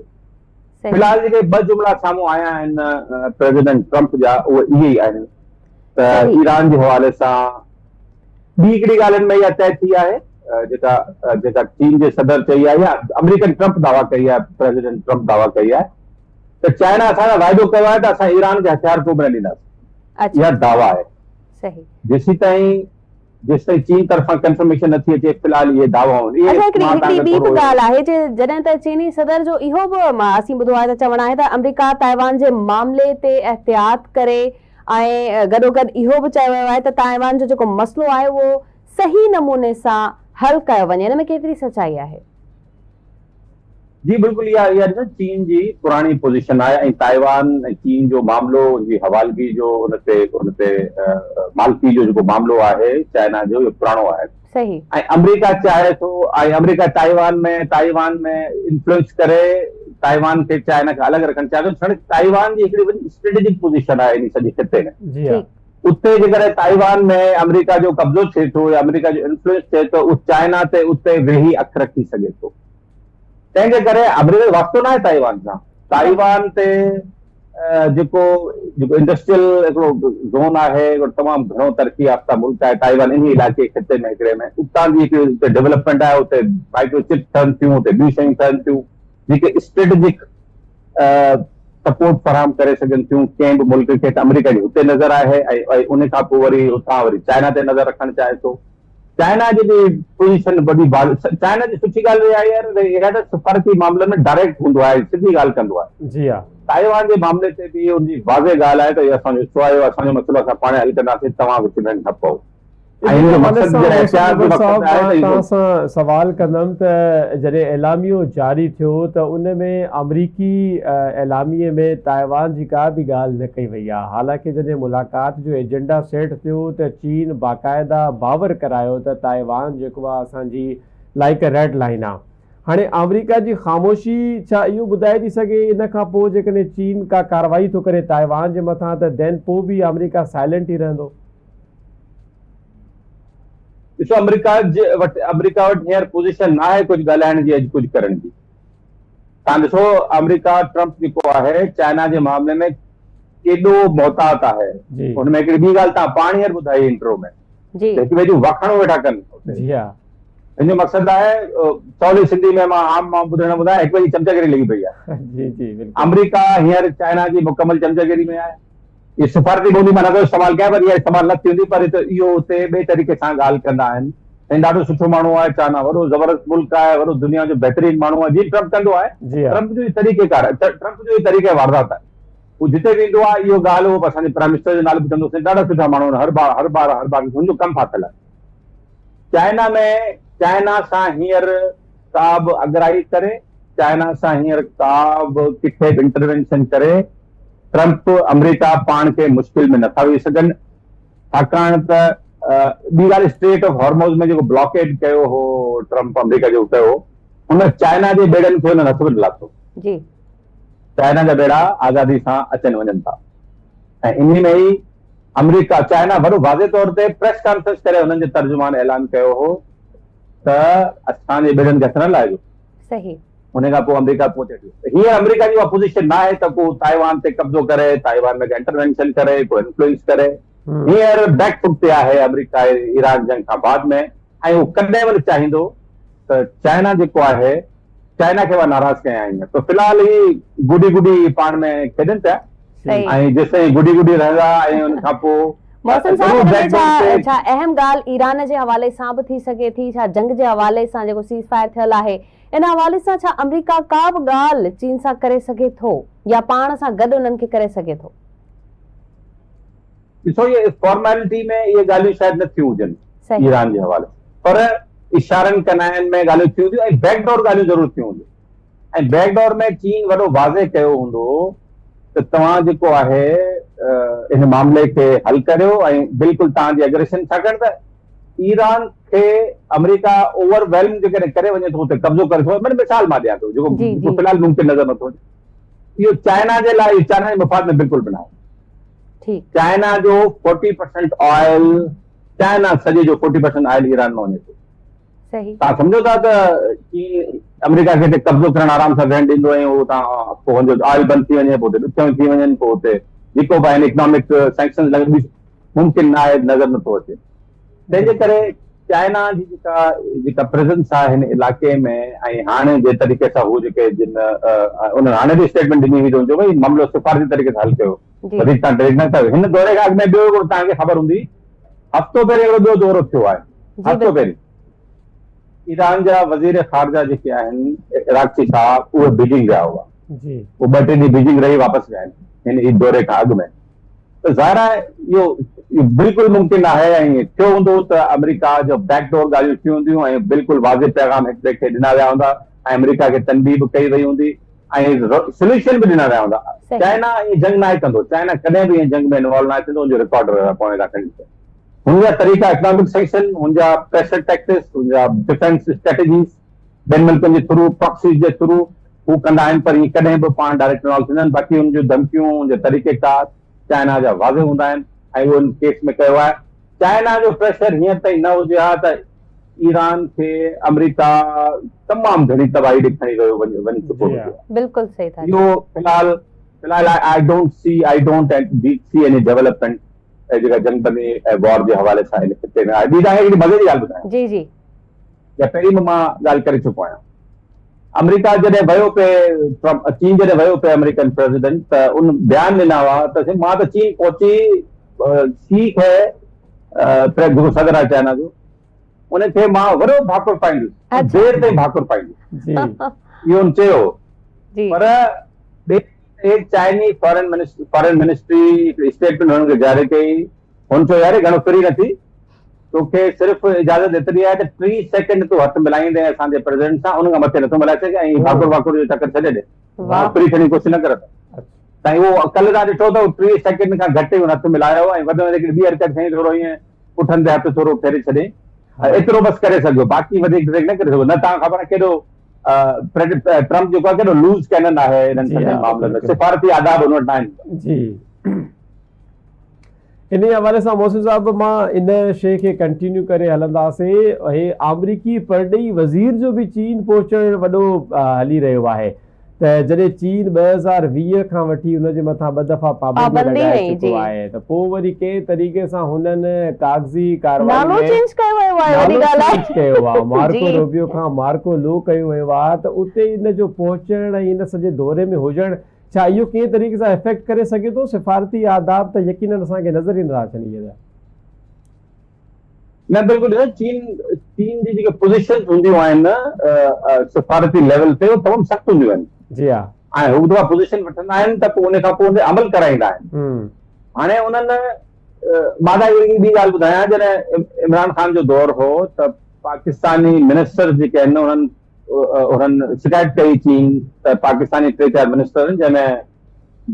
في الحال جيڪي ٻه جملا سامهون آيا آهن پريزيڊنٽ ٽرمپ جا اهي اهي ئي آهن ته ايران جي حوالي سان ٻي هڪڙي ڳالهه هن ۾ اها طئي ٿي آهي جيڪا جيڪا چين جي صدر چئي آهي يا آمريڪن ٽرمپ دعويٰ ڪئي آهي پريزيڊنٽ ٽرمپ دعويٰ ڪئي آهي ته چائنا اسان سان واعدو ڪيو آهي ته اسان ايران کي هٿيار ڪو به نه ڏينداسين. اها دعويٰ آهي. جيسيتائين جيستائين چين طرفان ڪنفرميشن نه ٿي اچي في الحال اهي دعوائون آهن. اڇا هڪڙي هڪڙي ٻي به ڳالهه آهي جي جڏهن ته چيني صدر جو اهو به اسين ٻڌو آهي ته چوڻ آهي ته آمريڪا تائيوان جي معاملي تي احتياط ڪري ۽ گڏوگڏ اهو به چيو ويو آهي ته تائيوان جو جيڪو مسئلو آهي اهو صحيح نموني سان حل ڪيو وڃي ان ۾ ڪيتري سچائي آهي؟ جي بلڪل اها اها ڏسو چين جي پراڻي پوزيشن آهي ۽ تائيوان ۽ چين جو معاملو ان جي حوالگي جو ان تي ان تي مالڪي جو جيڪو معاملو آهي چائنا جو اهو پراڻو آهي صحيح ۽ آمريڪا چاهي ٿو ۽ آمريڪا تائيوان ۾ تائيوان ۾ انفلوئنس ڪري تائيوان کي چائنا کان الڳ رکڻ چاهي ٿو ڇاڪاڻ تائيوان جي هڪڙي وڏي اسٽريٽجڪ پوزيشن آهي ان سڄي خطي ۾ جي ها اتي جيڪڏهن تائيوان ۾ آمريڪا جو قبضو ٿئي ٿو يا آمريڪا جو انفلوئنس ٿئي ٿو اهو چائنا تي اتي ويهي اک رکي سگهي ٿو. تنهن جي ڪري آمريڪا جو واسطو ناهي تائيوان سان. تائيوان تي جيڪو جيڪو انڊسٽريل هڪڙو زون آهي هڪڙو تمام گهڻو ترقي يافته ملڪ آهي تائيوان انهي علائقي خطي ۾ هڪڙي ۾ اتان جي هڪڙي اتي ڊولپمينٽ آهي اتي مائڪرو چپس ٺهن ٿيون اتي ٻيون شيون ٺهن ٿيون جيڪي اسٽريٽجڪ سپورٽ فراهم ڪري سگهن ٿيون ڪنهن به ملڪ کي ته آمريڪا جي اتي نظر آهي ۽ ان کان پوء وري اتان وري چائنا تي نظر رکڻ چاهي ٿو چائنا جي به پوزيشن وڏي چائنا جي سٺي ڳالهه اها آهي يار اها ته سفارتي معاملن ۾ ڊائريڪٽ هوندو آهي سڌي ڳالهه ڪندو آهي جي ها تائيوان جي معاملي تي به ان جي واضح ڳالهه آهي ته اهو اسان جو حصو آهي اسان جو مسئلو اسان پاڻ حل ڪنداسين توهان وچ ۾ نه پئو ۽ ان حوالي سان محسن مغل صاحب مان توهان سان سوال ڪندم ته جڏهن اعلاميو جاري ٿيو ته ان ۾ آمريڪي اعلاميي ۾ تائيوان جي ڪا به ڳالهه نه ڪئي وئي آهي حالانڪه جڏهن ملاقات جو ايجنڊا سيٽ ٿيو ته چين باقاعده باور ڪرايو ته تائيوان جيڪو آهي اسان جي لائيڪ اي ريڊ لائين آهي هاڻي آمريڪا جي خاموشي ڇا اهو ٻڌائي ٿي سگهي ان کان پوء جيڪڏهن چين ڪا ڪارروائي ٿو ڪري تائيوان جي مٿان ته دين پوء به آمريڪا سائلنٽ ئي رهندو؟ ڏسو آمريڪا جي وٽ آمريڪا وٽ هينئر پوزيشن ناهي ڪجهه ڳالهائڻ جي اڄ ڪجهه ڪرڻ جي تان ڏسو آمريڪا ٽرمپ جيڪو آهي چائنا جي معاملي ۾ ڪيڏو محتاط آهي ان ۾ هڪڙي ٻي ڳالهه تان پاڻ هينئر ٻڌائي انٽرو ۾ جي هڪ ٻئي جون واکاڻون ويٺا ڪن جي ها ان جو مقصد آهي سولي سنڌي ۾ مان عام مان ٻڌڻ ٻڌايان هڪ ٻئي جي چمچاگيري لڳي پئي آهي جي جي بلڪل آمريڪا هينئر چائنا جي مڪمل چمچاگيري ۾ آهي اهي سفارتي ٻولي مان نٿو استعمال ڪيان پر اها استعمال نه ٿيندي پر هتي اهو اتي ٻئي طريقي سان ڳالهه ڪندا آهن سائين ڏاڍو سٺو ماڻهو آهي چائنا وڏو زبردست ملڪ آهي وڏو دنيا جو بهترين ماڻهو آهي جيئن ٽرمپ ڪندو آهي جي ها ٽرمپ جو هي طريقي ڪار آهي ٽرمپ جو هي طريقي واردات آهي هو جتي ويندو آهي اهو ڳالهه اهو اسان جي پرائم منسٽر جو نالو به چوندو سائين ڏاڍا سٺا ماڻهو آهن هر بار هر بار هر بار هن جو ڪم ڦاٿل آهي چائنا ۾ چائنا سان هينئر ڪا به اڳرائي ڪري چائنا سان هينئر ڪا به ڪٿي به انٽروينشن ڪري ٽرمپ آمريڪا پاڻ کي مشڪل ۾ نٿا وجهي سگهن ڇاڪاڻ ته ٻي ڳالهه اسٽريٽ آف هارموز ۾ جيڪو بلاڪيڊ ڪيو هو ٽرمپ آمريڪا جو ڪيو هن چائنا جي ٻيڙن کي هن هٿ به نه لاٿو جي چائنا جا ٻيڙا آزادي سان اچن وڃن ٿا ۽ انهي ۾ ئي آمريڪا چائنا وڏو واضح طور تي پريس ڪانفرنس ڪري هنن جي ترجمان اعلان ڪيو هو ته اسان جي ٻيڙن کي هٿ نه لائجو صحيح ان کان پوء آمريڪا پهچي ٿي ته هينئر آمريڪا جي اها پوزيشن ناهي ته ڪو تائيوان تي قبضو ڪري، تائيوان ۾ ڪا انٽروينشن ڪري، ڪو انفلوئنس ڪري. هينئر بيڪ فوٽ تي آهي آمريڪا ايران جنگ کان بعد ۾ ۽ هو ڪڏهن به نه چاهيندو ته چائنا جيڪو آهي چائنا کي مان ناراض ڪيان هينئر ته في الحال هي گڊي گڊي پاڻ ۾ کيڏن پيا ۽ جيستائين گڊي گڊي رهندا ۽ ان کان پوء محسن صاحب ان ۾ ڇا ڇا اهم ڳالهه ايران جي حوالي سان به ٿي سگهي ٿي ڇا جنگ جي حوالي سان جيڪو سيز فائر ٿيل آهي ان حوالي سان ڇا آمريڪا ڪا به ڳالهه چين سان ڪري سگهي ٿو يا پاڻ سان گڏ انهن کي ڪري سگهي ٿو؟ ڏسو اهي فارملٽي ۾ اهي ڳالهيون شايد نه ٿيون هجن ايران جي حوالي سان پر اشارن ڪناين ۾ ڳالهيون ٿيون هونديون ۽ بيڪ ڊور ڳالهيون ضرور ٿيون هونديون ۽ بيڪ ڊور ۾ چين وڏو واضح ڪيو هوندو ته توهان جيڪو آهي ان معاملي کي حل ڪريو ۽ بلڪل توهان جي اگريشن ڇاڪاڻ ته ايران کي آمريڪا اوور ويلم جيڪڏهن ڪري وڃي ٿو اتي قبضو ڪري ٿو معنيٰ مثال مان ڏيان ٿو جيڪو في الحال ممڪن نظر نٿو اچي اهو چائنا جي لاء چائنا جي مفاد ۾ بلڪل به ناهي. چائنا جو 40% آئل چائنا سڄي جو 40% آئل ايران مان وڃي ٿو. توهان سمجهو ٿا ته چين آمريڪا کي هتي قبضو ڪرڻ آرام سان ويهڻ ڏيندو ۽ اهو تان پوء هن جو آئل بند ٿي وڃي پوء اتي ڏکيائون ٿي وڃن پوء اتي جيڪو به آهن اڪنامڪ سينڪشنز لڳن ممڪن نه آهي نظر نٿو اچي تنهن جي ڪري چائنا جي جيڪا جيڪا پريزنس آهي هن علائقي ۾ ۽ هاڻي جنهن طريقي سان هو جيڪي جن انهن هاڻي به اسٽيٽمينٽ ڏني هئي ته جو ڀئي معاملو سفارتي طريقي سان حل ڪيو وڌيڪ تان ڊريگ نه ڪيو هن دوري کان اڳ ۾ ٻيو هڪڙو توهان کي خبر هوندي هفتو پهرين هڪڙو ٻيو دورو ٿيو آهي هفتو پهرين ايران جا وزير خارجه جيڪي آهن عراقچي صاحب اهي بيجنگ ويا هئا اهي ٻه ٽي ڏينهن بيجنگ رهي واپس ويا آهن هن دوري کان اڳ ۾ ته ظاهر آهي اهو بلڪل ممڪن ناهي ۽ ائين ٿيو هوندو ته آمريڪا جو بيڪ ڊور ڳالهيون ٿيون هونديون ۽ بلڪل واضح پيغام هڪ ٻئي کي ڏنا ويا هوندا ۽ آمريڪا کي تنبيهه به ڪئي وئي هوندي ۽ سوليوشن به ڏنا ويا هوندا. چائنا ائين جنگ ناهي ڪندو، چائنا ڪڏهن به ائين جنگ ۾ انوالو ناهي ٿيندو، ان جو رڪارڊ رهيو آهي پوئين ڏاڪن ۾. هن جا طريقا اڪنامڪ سينڪشن، هن جا پريشر ٽيڪٽس، هن جا ڊفينس اسٽريٽجيز ٻين ملڪن جي ٿرو، پراڪسيز جي ٿرو هو ڪندا آهن پر ائين ڪڏهن به پاڻ ڊائريڪٽ انوالو ٿيندا آهن باقي ان جون ڌمڪيون ان جا طريقي ڪار چائنا جا واضح هوندا آهن ۽ اهو ان ڪيس ۾ ڪيو آهي چائنا جو پريشر هينئر تائين نه هجي ها ته ايران کي آمريڪا تمام گهڻي تباهي ڏي کڻي ويو وڃي چڪو هجي ها. بلڪل صحيح ٿا اهو في الحال في الحال I don't see I don't see any development جيڪا جنگ بندي ۽ وار جي حوالي سان هن خطي ۾ آهي ٻي توهان کي هڪڙي مزي جي ڳالهه ٻڌايان جي جي يا پهرين به مان ڳالهه ڪري چڪو آهيان آمريڪا جڏهن ويو پئي ٽرمپ چين جڏهن ويو پئي آمريڪن پريزيڊنٽ ته ان بيان ڏنا هئا ته سائين مان ته چين پهچي شي کي جيڪو صدر آهي چائنا جو ان کي مان وڏو ڀاڪر پائيندس دير تائين ڀاڪر پائيندس اهو ان چيو پر ٻئي چائني فارن فارن منسٽري هڪڙي اسٽيٽمينٽ هنن کي جاري ڪئي هن چيو يار گهڻو فري نه ٿي توکي صرف اجازت ايتري آهي ته 30 سيڪنڊ تون هٿ ملائيندين اسان جي پريزيڊنٽ سان ان کان مٿي نٿو ملائي سگهين ۽ ڀاڪر واڪر جو چڪر ڇڏي ڏي فري ٿيڻ جي ڪوشش نه ڪر ته سائين اهو ڪلهه تان ڏٺو ته 30 سيڪنڊ کان گهٽ ئي هن هٿ ملايو ۽ وڌ ۾ وڌ هڪڙي ٻي حرڪت کنئي ٿورو ائين پٺن تي هٿ ٿورو ڦيري ڇڏيائين ايترو بس ڪري سگهيو باقي وڌيڪ ڊريگ نه ڪري سگهيو نه تان خبر آهي ڪيڏو ٽرمپ جيڪو آهي ڪيڏو لوز ڪينن آهي انهن سڀني معاملن ۾ سفارتي آداب هن وٽ ناهن. جي انهي حوالي سان محسن صاحب مان ان شيء کي ڪنٽينيو ڪري هلنداسين هي آمريڪي پرڏيهي وزير جو به چين پهچڻ وڏو هلي رهيو آهي ته جڏهن چين 2020 کان وٺي ان جي مٿان ٻه دفعا پابندي لڳائي چڪو آهي ته پوء وري ڪنهن طريقي سان هنن ڪاغذي ڪارروائي ۾ نالو چينج ڪيو ويو آهي وڏي ڳالهه آهي چينج ڪيو آهي مارڪو روبيو کان مارڪو لو ڪيو ويو آهي ته اتي ان جو پهچڻ ۽ ان سڄي دوري ۾ هجڻ ڇا اهو ڪنهن طريقي سان افيڪٽ ڪري سگهي ٿو؟ سفارتي آداب ته يقينن اسان کي نظر ئي نٿا اچن اهي ته. نه بلڪل ڏسو چين چين جي جيڪي پوزيشنز هونديون آهن سفارتي ليول تي اهي تمام سخت هونديون آهن. جي ها. ۽ هو دفعا پوزيشن وٺندا آهن ته پوء ان کان پوء ان تي عمل ڪرائيندا آهن. هاڻي انهن مان توهان کي هڪڙي ٻي ڳالهه ٻڌايان جڏهن عمران خان جو دور هو ته پاڪستاني منسٽرز جيڪي آهن انهن انهن شڪايت ڪئي چين ته پاڪستاني ٽي چار منسٽر آهن جنهن ۾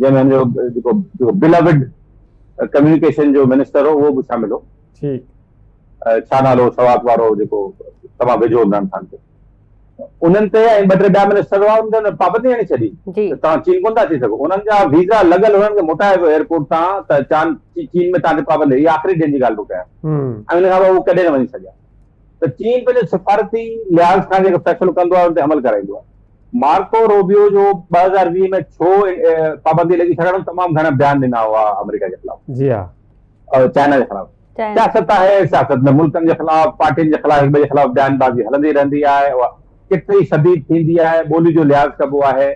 جنهن ۾ هن جو جيڪو جيڪو بلوڊ ڪميونيڪيشن جو منسٽر هو اهو به شامل هو ٺيڪ ڇا نالو سوات وارو جيڪو تمام ويجهو عمران خان کي انهن تي ۽ ٻه ٽي ٻيا منسٽر هئا انهن تي پابندي هڻي ڇڏي ته توهان چين ڪونه ٿا اچي سگهو انهن جا ويزا لڳل انهن کي موٽايو ويو ايئرپورٽ تان ته چان چين ۾ توهان تي پابندي هي آخري ڏينهن جي ڳالهه ٿو ڪيان ۽ ان کان پوء هو ڪڏهن نه وڃي سگهيا ته چين پنهنجي سفارتي لحاظ کان جيڪو فيصلو ڪندو آهي ان تي عمل ڪرائيندو آهي. مارڪو روبيو جو 2020 ۾ ڇو پابندي لڳي ڇاڪاڻ هن تمام گهڻا بيان ڏنا هئا آمريڪا جي خلاف. جي ها. چائنا جي خلاف. سياست آهي سياست ۾ ملڪن جي خلاف پارٽين جي خلاف هڪ ٻئي جي خلاف بيان بازي هلندي رهندي آهي اها ڪيتري شديد ٿيندي آهي ٻولي جو لحاظ ڪبو آهي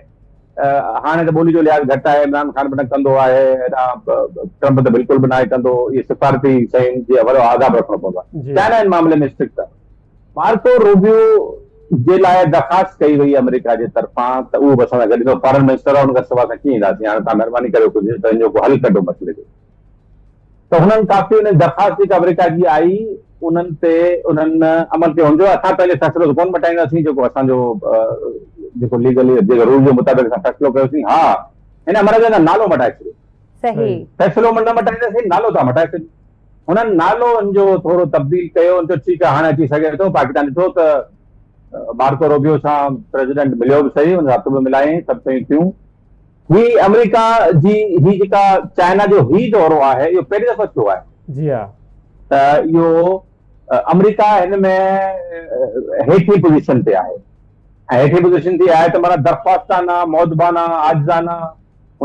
هاڻي ته ٻولي جو لحاظ گهٽ آهي، عمران خان به نه ڪندو آهي، هيڏانهن ٽرمپ ته بلڪل به ناهي ڪندو، اهي سفارتي شين جي وڏو آداب رکڻو پوندو آهي. چائنا ان معاملي ۾ اسٽرڪٽ آهي. مارڪو روبيو جي لاء درخواست ڪئي وئي آمريڪا جي طرفان ته اهو به اسان سان گڏ ايندو، فارن منسٽر آهي ان کان سواء اسان ڪيئن اينداسين، هاڻي توهان مهرباني ڪريو ڪجهه ته ان جو ڪو حل ڪڍو مسئلي جو. ته هنن ڪافي انهن درخواست جيڪا آمريڪا جي آئي انهن تي انهن عمل ڪيو هن چيو اسان پنهنجو فيصلو ته ڪونه مٽائينداسين جيڪو اسان جو جيڪو ليگلي جيڪو رول جي مطابق اسان فيصلو ڪيوسين ها هن آمريڪا جو نالو مٽائي ڇڏيو. صحيح. فيصلو نه مٽائينداسين نالو ٿا مٽائي ڇڏيون. هنن نالو ان جو ٿورو تبديل ڪيو ان چيو ٺيڪ آهي هاڻي اچي سگهي ٿو. پاڪستان ڏٺو ته مارڪو روبيو سان پريزيڊنٽ مليو به سهي، ان سان هٿ به ملايائين، سڀ شيون ٿيون. هي آمريڪا جي هي جيڪا چائنا جو هي دورو آهي اهو پهرين دفعو ٿيو آهي. جي ها. ته اهو آمريڪا هن ۾ هيٺين پوزيشن تي آهي ۽ هيٺين پوزيشن تي آهي ته معنيٰ درخواستانه، مودبانه، عاجزانه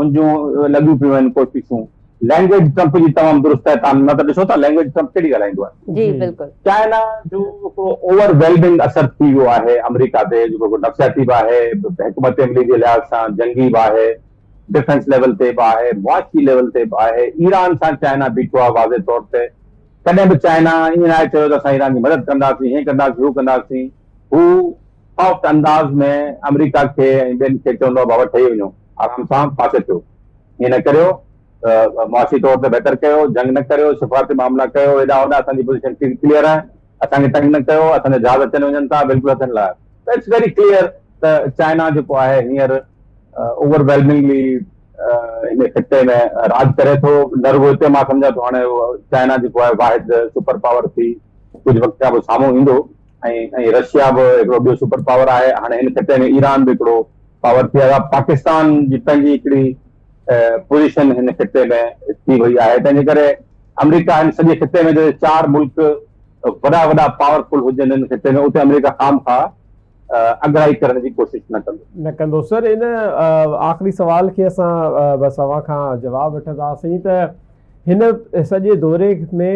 ان جون لڳيون پيون آهن ڪوششون. لينگويج ٽرمپ جي تمام درست آهي تان نه ته ڏسو ٿا لينگويج ٽرمپ ڪهڙي ڳالهائيندو آهي. جي بلڪل. چائنا جو هڪڙو اوور ويلمنگ اثر ٿي ويو آهي آمريڪا تي جيڪو هڪڙو نفسياتي به آهي، حڪمت عملي جي لحاظ سان جنگي به آهي، ڊفينس ليول تي به آهي، معاشي ليول تي به آهي. ايران سان چائنا بيٺو آهي واضح طور تي. ڪڏهن به چائنا ائين ناهي چيو ته اسان ايران جي مدد ڪنداسين، هيئن ڪنداسين، هو ڪنداسين. هو سافٽ انداز ۾ آمريڪا کي ۽ ٻين کي چوندو آهي بابا ٺهي وڃو، آرام سان پاسي ٿيو، ائين نه ڪريو، معاشي طور تي بهتر ڪيو، جنگ نه ڪريو، سفارتي معاملا ڪيو، هيڏانهن هوڏانهن اسان جي پوزيشن ڪليئر آهي، اسان کي تنگ نه ڪيو، اسان جا جهاز اچن وڃن ٿا، بلڪل هٿن لاهيو. ته it's very clear ته چائنا جيڪو آهي هينئر اوور ويلمنگلي هن خطي ۾ راڄ ڪري ٿو، نه رڳو هتي مان سمجهان ٿو هاڻي چائنا جيڪو آهي واحد سپر پاور ٿي ڪجهه وقت کان پوء سامهون ايندو ۽ رشيا به هڪڙو ٻيو سپر پاور آهي، هاڻي هن خطي ۾ ايران به هڪڙو پاور ٿي آيو آهي، پاڪستان جي پنهنجي هڪڙي پوزيشن هن خطي ۾ ٿي وئي آهي، تنهن جي ڪري آمريڪا هن سڄي خطي ۾ جڏهن چار ملڪ وڏا وڏا پاورفل هجن هن خطي ۾ اتي آمريڪا خام خواهه اڳرائي ڪرڻ جي ڪوشش نه ڪندو. نه ڪندو. سر ان آخري سوال کي اسان بس اوهان کان جواب وٺنداسين ته هن سڄي دوري ۾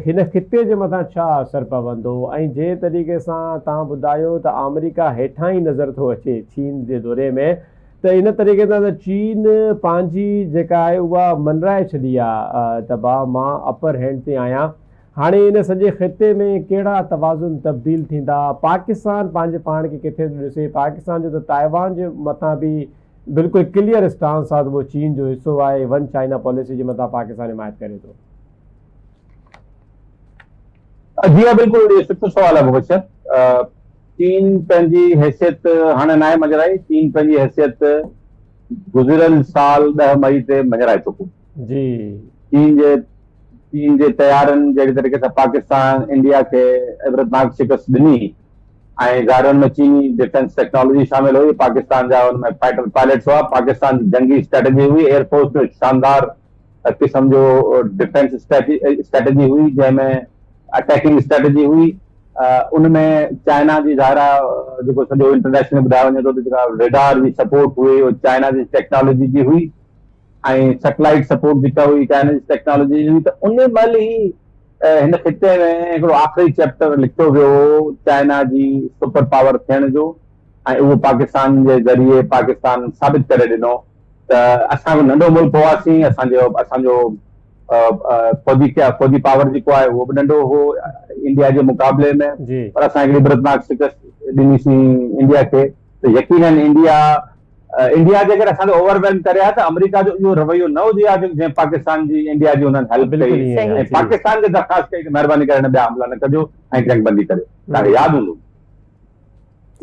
هن خطي جي مٿان ڇا اثر پوندو ۽ جنهن طريقي سان توهان ٻڌايو ته آمريڪا هيٺان ئي نظر ٿو اچي چين جي دوري ۾ ته ان طريقي سان ته چين پنهنجي جيڪا آهي اها منرائي ڇڏي آهي ته ڀاء مان اپر هينڊ تي آهيان هاڻي ان سڄي خطي ۾ ڪهڙا توازن تبديل ٿيندا پاڪستان پنهنجي پاڻ کي ڪٿي ٿو ڏسي پاڪستان جو ته تائيوان جي مٿان به بلڪل ڪليئر اسٽانس آ ته اهو چين جو حصو آهي، ون چائنا پاليسي جي مٿان پاڪستان حمايت ڪري ٿو. جي ها بلڪل اهو سٺو سوال آهي مبشر. چين پنهنجي حيثيت هاڻي ناهي مڃرائي، چين پنهنجي حيثيت گذريل سال 10 مئي تي مڃرائي چڪو. جي. چين جي طيارن جهڙي طريقي سان پاڪستان انڊيا کي عبرتناڪ شڪست ڏني ۽ ظاهر ان ۾ چيني ڊفينس ٽيڪنالاجي شامل هئي، پاڪستان جا ان ۾ فائٽر پائلٽس هئا، پاڪستان جي جنگي اسٽريٽجي هئي، ايئر فورس جو شاندار قسم جو ڊفينس اسٽريٽجي هئي جنهن ۾ اٽيڪنگ اسٽريٽجي هئي، ان ۾ چائنا جي ظاهر آهي جيڪو سڄو انٽرنيشنل ٻڌايو وڃي ٿو ته جيڪا ريڊار جي سپورٽ هئي اهو چائنا جي ٽيڪنالاجي جي هئي ۽ سيٽلائيٽ سپورٽ جيڪا هئي چائنا جي ٽيڪنالاجي جي هئي ته ان مهل ئي هن خطي ۾ هڪڙو آخري چيپٽر لکيو ويو هو چائنا جي سپر پاور ٿيڻ جو ۽ اهو پاڪستان جي ذريعي پاڪستان ثابت ڪري ڏنو ته اسان به ننڍو ملڪ هئاسين اسان جو اسان جو فوجي فوجي پاور جيڪو آهي اهو به ننڍو هو انڊيا جي مقابلي ۾ پر اسان هڪڙي عبرتناڪ شڪست ڏنيسين انڊيا کي ته يقينن انڊيا انڊيا جيڪر اسان کي اوور ويلم ڪري ها ته آمريڪا جو اهو رويو نه هجي ها جنهن پاڪستان جي انڊيا جي انهن هيلپ ڪئي ۽ پاڪستان کي درخواست ڪئي ته مهرباني ڪري هن ٻيا حملا نه ڪجو ۽ جنگ بندي ڪريو توهان کي ياد هوندو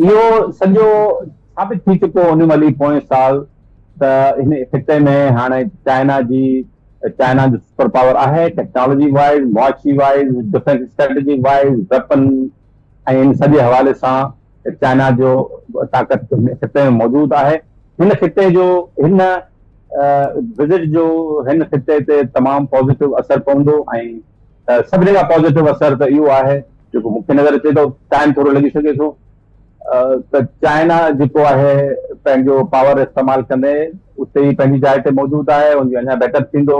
اهو سڄو ثابت ٿي چڪو ان مهل ئي پوئين سال ته هن خطي ۾ هاڻي چائنا جي چائنا جو سپر پاور آهي ٽيڪنالاجي وائز معاشي wise defence strategy wise weapon ۽ ان سڄي حوالي سان چائنا جو طاقت خطي ۾ موجود آهي هن خطي جو هن وزٽ جو هن خطي تي تمام پازيٽو اثر پوندو ۽ سڀني کان پازيٽو اثر ته اهو آهي جيڪو مون کي نظر اچي ٿو ٽائيم ٿورو لڳي سگهي ٿو ته چائنا جيڪو آهي پنهنجو پاور استعمال ڪندي اتي ئي پنهنجي جاء تي موجود آهي ان جو اڃا بهتر ٿيندو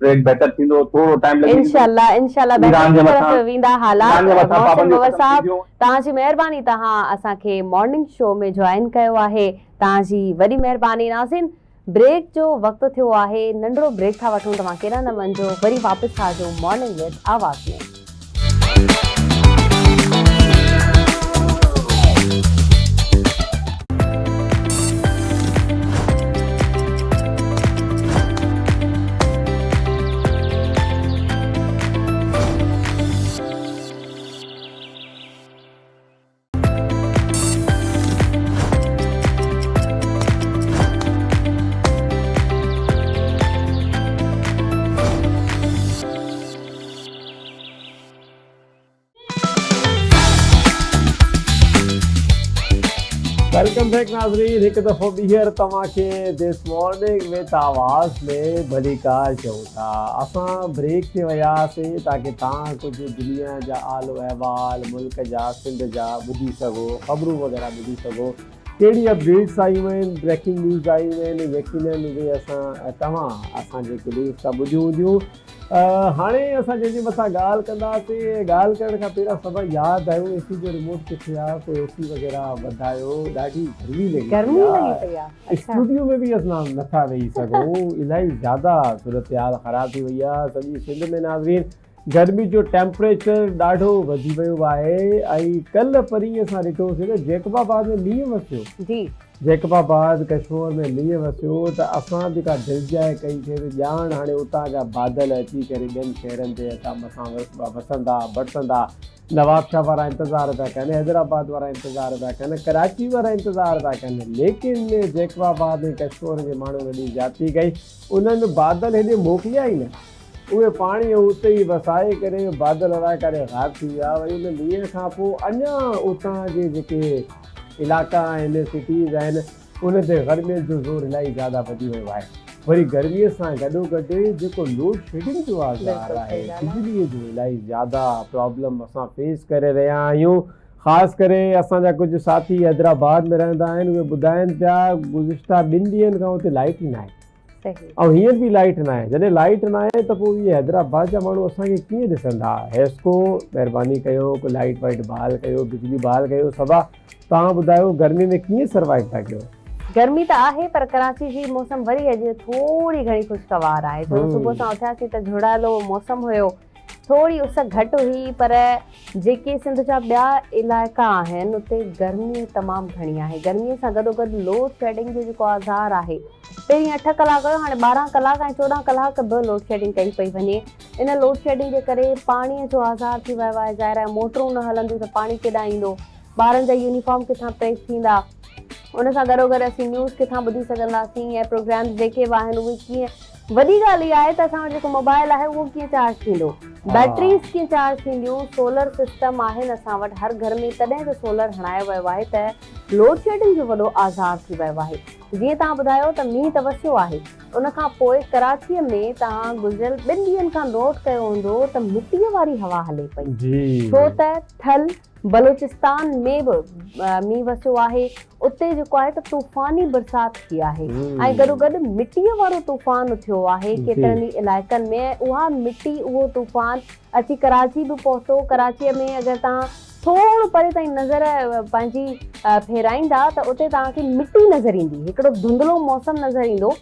ٽريڊ بهتر ٿيندو ٿورو ٽائيم لڳي ويندو. انشاء الله انشاء الله ايران بهتري جي طرف مٿان ويندا حالات ايران جي مٿان محسن پابنديون بوبر ختم صاحب ٿينديون. توهان جي مهرباني توهان اسان کي مارننگ شو ۾ جوائن ڪيو آهي توهان جي وڏي مهرباني ناظرين بريڪ جو وقت ٿيو آهي ننڍڙو بريڪ ٿا وٺون توهان ڪيڏانهن نه وڃجو وري واپس ٿا اچون مارننگ وٿ آواز ۾. Welcome back ناظرين هڪ دفعو ٻيهر توهان کي this morning with آواز ۾ ڀليڪار چئون ٿا اسان بريڪ تي وياسين تاڪي توهان ڪجهه دنيا جا حال احوال ملڪ جا سنڌ جا ٻڌي سگهو خبرون وغيره ٻڌي سگهو ڪهڙي اپڊيٽس آيون آهن بريڪنگ نيوز آيون آهن يقينن اهي اسان توهان اسان جي ڪليگس کان ٻڌيون هونديون هاڻي اسان جنهن جي مٿان ڳالهه ڪنداسين ڳالهه ڪرڻ کان پهريان سڀ ياد آيو اي سي جو ريموٽ ڪٿي آ ڪو اي سي وغيره وڌايو ڏاڍي گرمي لڳي گرمي لڳي پئي آ اسٽوڊيو ۾ به اسان نٿا ويهي سگهون الاهي زياده صورتحال خراب ٿي وئي آ سڄي سنڌ ۾ ناظرين گرمي جو ٽيمپريچر ڏاڍو وڌي ويو آهي ۽ ڪلهه پرينء اسان ڏٺوسين ته جيڪب آباد ۾ مينهن وسيو جي جيڪب آباد ڪشمور ۾ مينهن وسيو ته اسان به ڪا دلجاء ڪئي سي ته ڄاڻ هاڻي اتان جا بادل اچي ڪري ٻين شهرن تي اتان مٿان وسندا برسندا. نوابشاهه وارا انتظار پيا ڪن، حيدرآباد وارا انتظار پيا ڪن، ڪراچي وارا انتظار پيا ڪن ليڪن جيڪب آباد ۽ ڪشمور جي ماڻهن وڏي زيادتي ڪئي انهن بادل هيڏي موڪليا ئي نه. اهي پاڻي اتي ئي وسائي ڪري بادل الائي ڪاڏي غائب ٿي ويا وري ان مينهن کان پوء اڃا اتان جي جيڪي علائقا آهن سٽيز آهن ان تي گرمين جو زور الاهي زياده وڌي ويو آهي وري گرمي سان گڏو گڏ جيڪو لوڊ شيڊنگ جو آزار آهي بجلي جو الاهي زياده پرابلم اسان فيس ڪري رهيا آهيون خاص ڪري اسان جا ڪجهه ساٿي حيدرآباد ۾ رهندا آهن اهي ٻڌائن پيا گذشته ٻن ڏينهن کان اتي لائٽ ئي ناهي ۽ هينئر به لائيٽ ناهي جڏهن لائيٽ ناهي ته پوء اهي حيدرآباد جا ماڻهو اسان کي ڪيئن ڏسندا حيسڪو مهرباني ڪيو ڪو لائيٽ وائيٽ بحال ڪيو بجلي بحال ڪيو صبا توهان ٻڌايو گرمي ۾ ڪيئن سروائيو ٿا ڪيو. گرمي ته آهي پر ڪراچي جي موسم وري اڄ ٿوري گهڻي خوشگوار آهي ٿورو صبح سان اٿياسين ته جهڙالو موسم هيو ٿوري اس گهٽ هئي پر جيڪي سنڌ جا ٻيا علائقا آهن اتي گرمي تمام گهڻي آهي گرمي سان گڏوگڏ لوڊ شيڊنگ جو جيڪو آزار آهي پهرين اٺ ڪلاڪ هيو هاڻي 12 ڪلاڪ ۽ 14 ڪلاڪ به لوڊ شيڊنگ ڪئي پئي وڃي ان لوڊ شيڊنگ جي ڪري پاڻي جو آزار ٿي ويو آهي ظاهر آهي موٽرون نه هلنديون ته پاڻي ڪيڏانهن ايندو ٻارن جا يونيفارم ڪٿان پريس ٿيندا ان سان گڏوگڏ اسين نيوز ڪٿان ٻڌي سگهنداسين ۽ پروگرامز جيڪي به آهن اهي ڪيئن وڏي ڳالهه اها آهي ته اسان وٽ جيڪو موبائل آهي اهو ڪيئن چارج ٿيندو، بيٽريز ڪيئن چارج ٿينديون، سولر سسٽم آهن اسان وٽ هر گهر ۾ تڏهن ته سولر هڻايو ويو آهي ته لوڊشيڊنگ جو وڏو آزار ٿي ويو آهي. جيئن توهان ٻڌايو ته مينهن ته وسيو آهي ان کان پوء ڪراچيء ۾ توهان گذريل ٻن ڏينهن کان نوٽ ڪيو هوندو ته مٽيء واري هوا هلي پئي ڇو ته ٺل بلوچستان ۾ به مينهن وسيو آهي، اتي جيڪو آهي ته طوفاني برسات ٿي آهي ۽ گڏوگڏ مٽيء وارو طوفان اٿيو آهي ڪيترن ئي علائقن ۾ ۽ اها مٽي اهو طوفان اچي ڪراچي به پهتو، ڪراچيء ۾ اگر توهان ٿورو پري تائين نظر پنهنجي ڦيرائيندا ته اتي توهان کي مٽي نظر ايندي، هڪڙو ڌنڌلو موسم نظر ايندو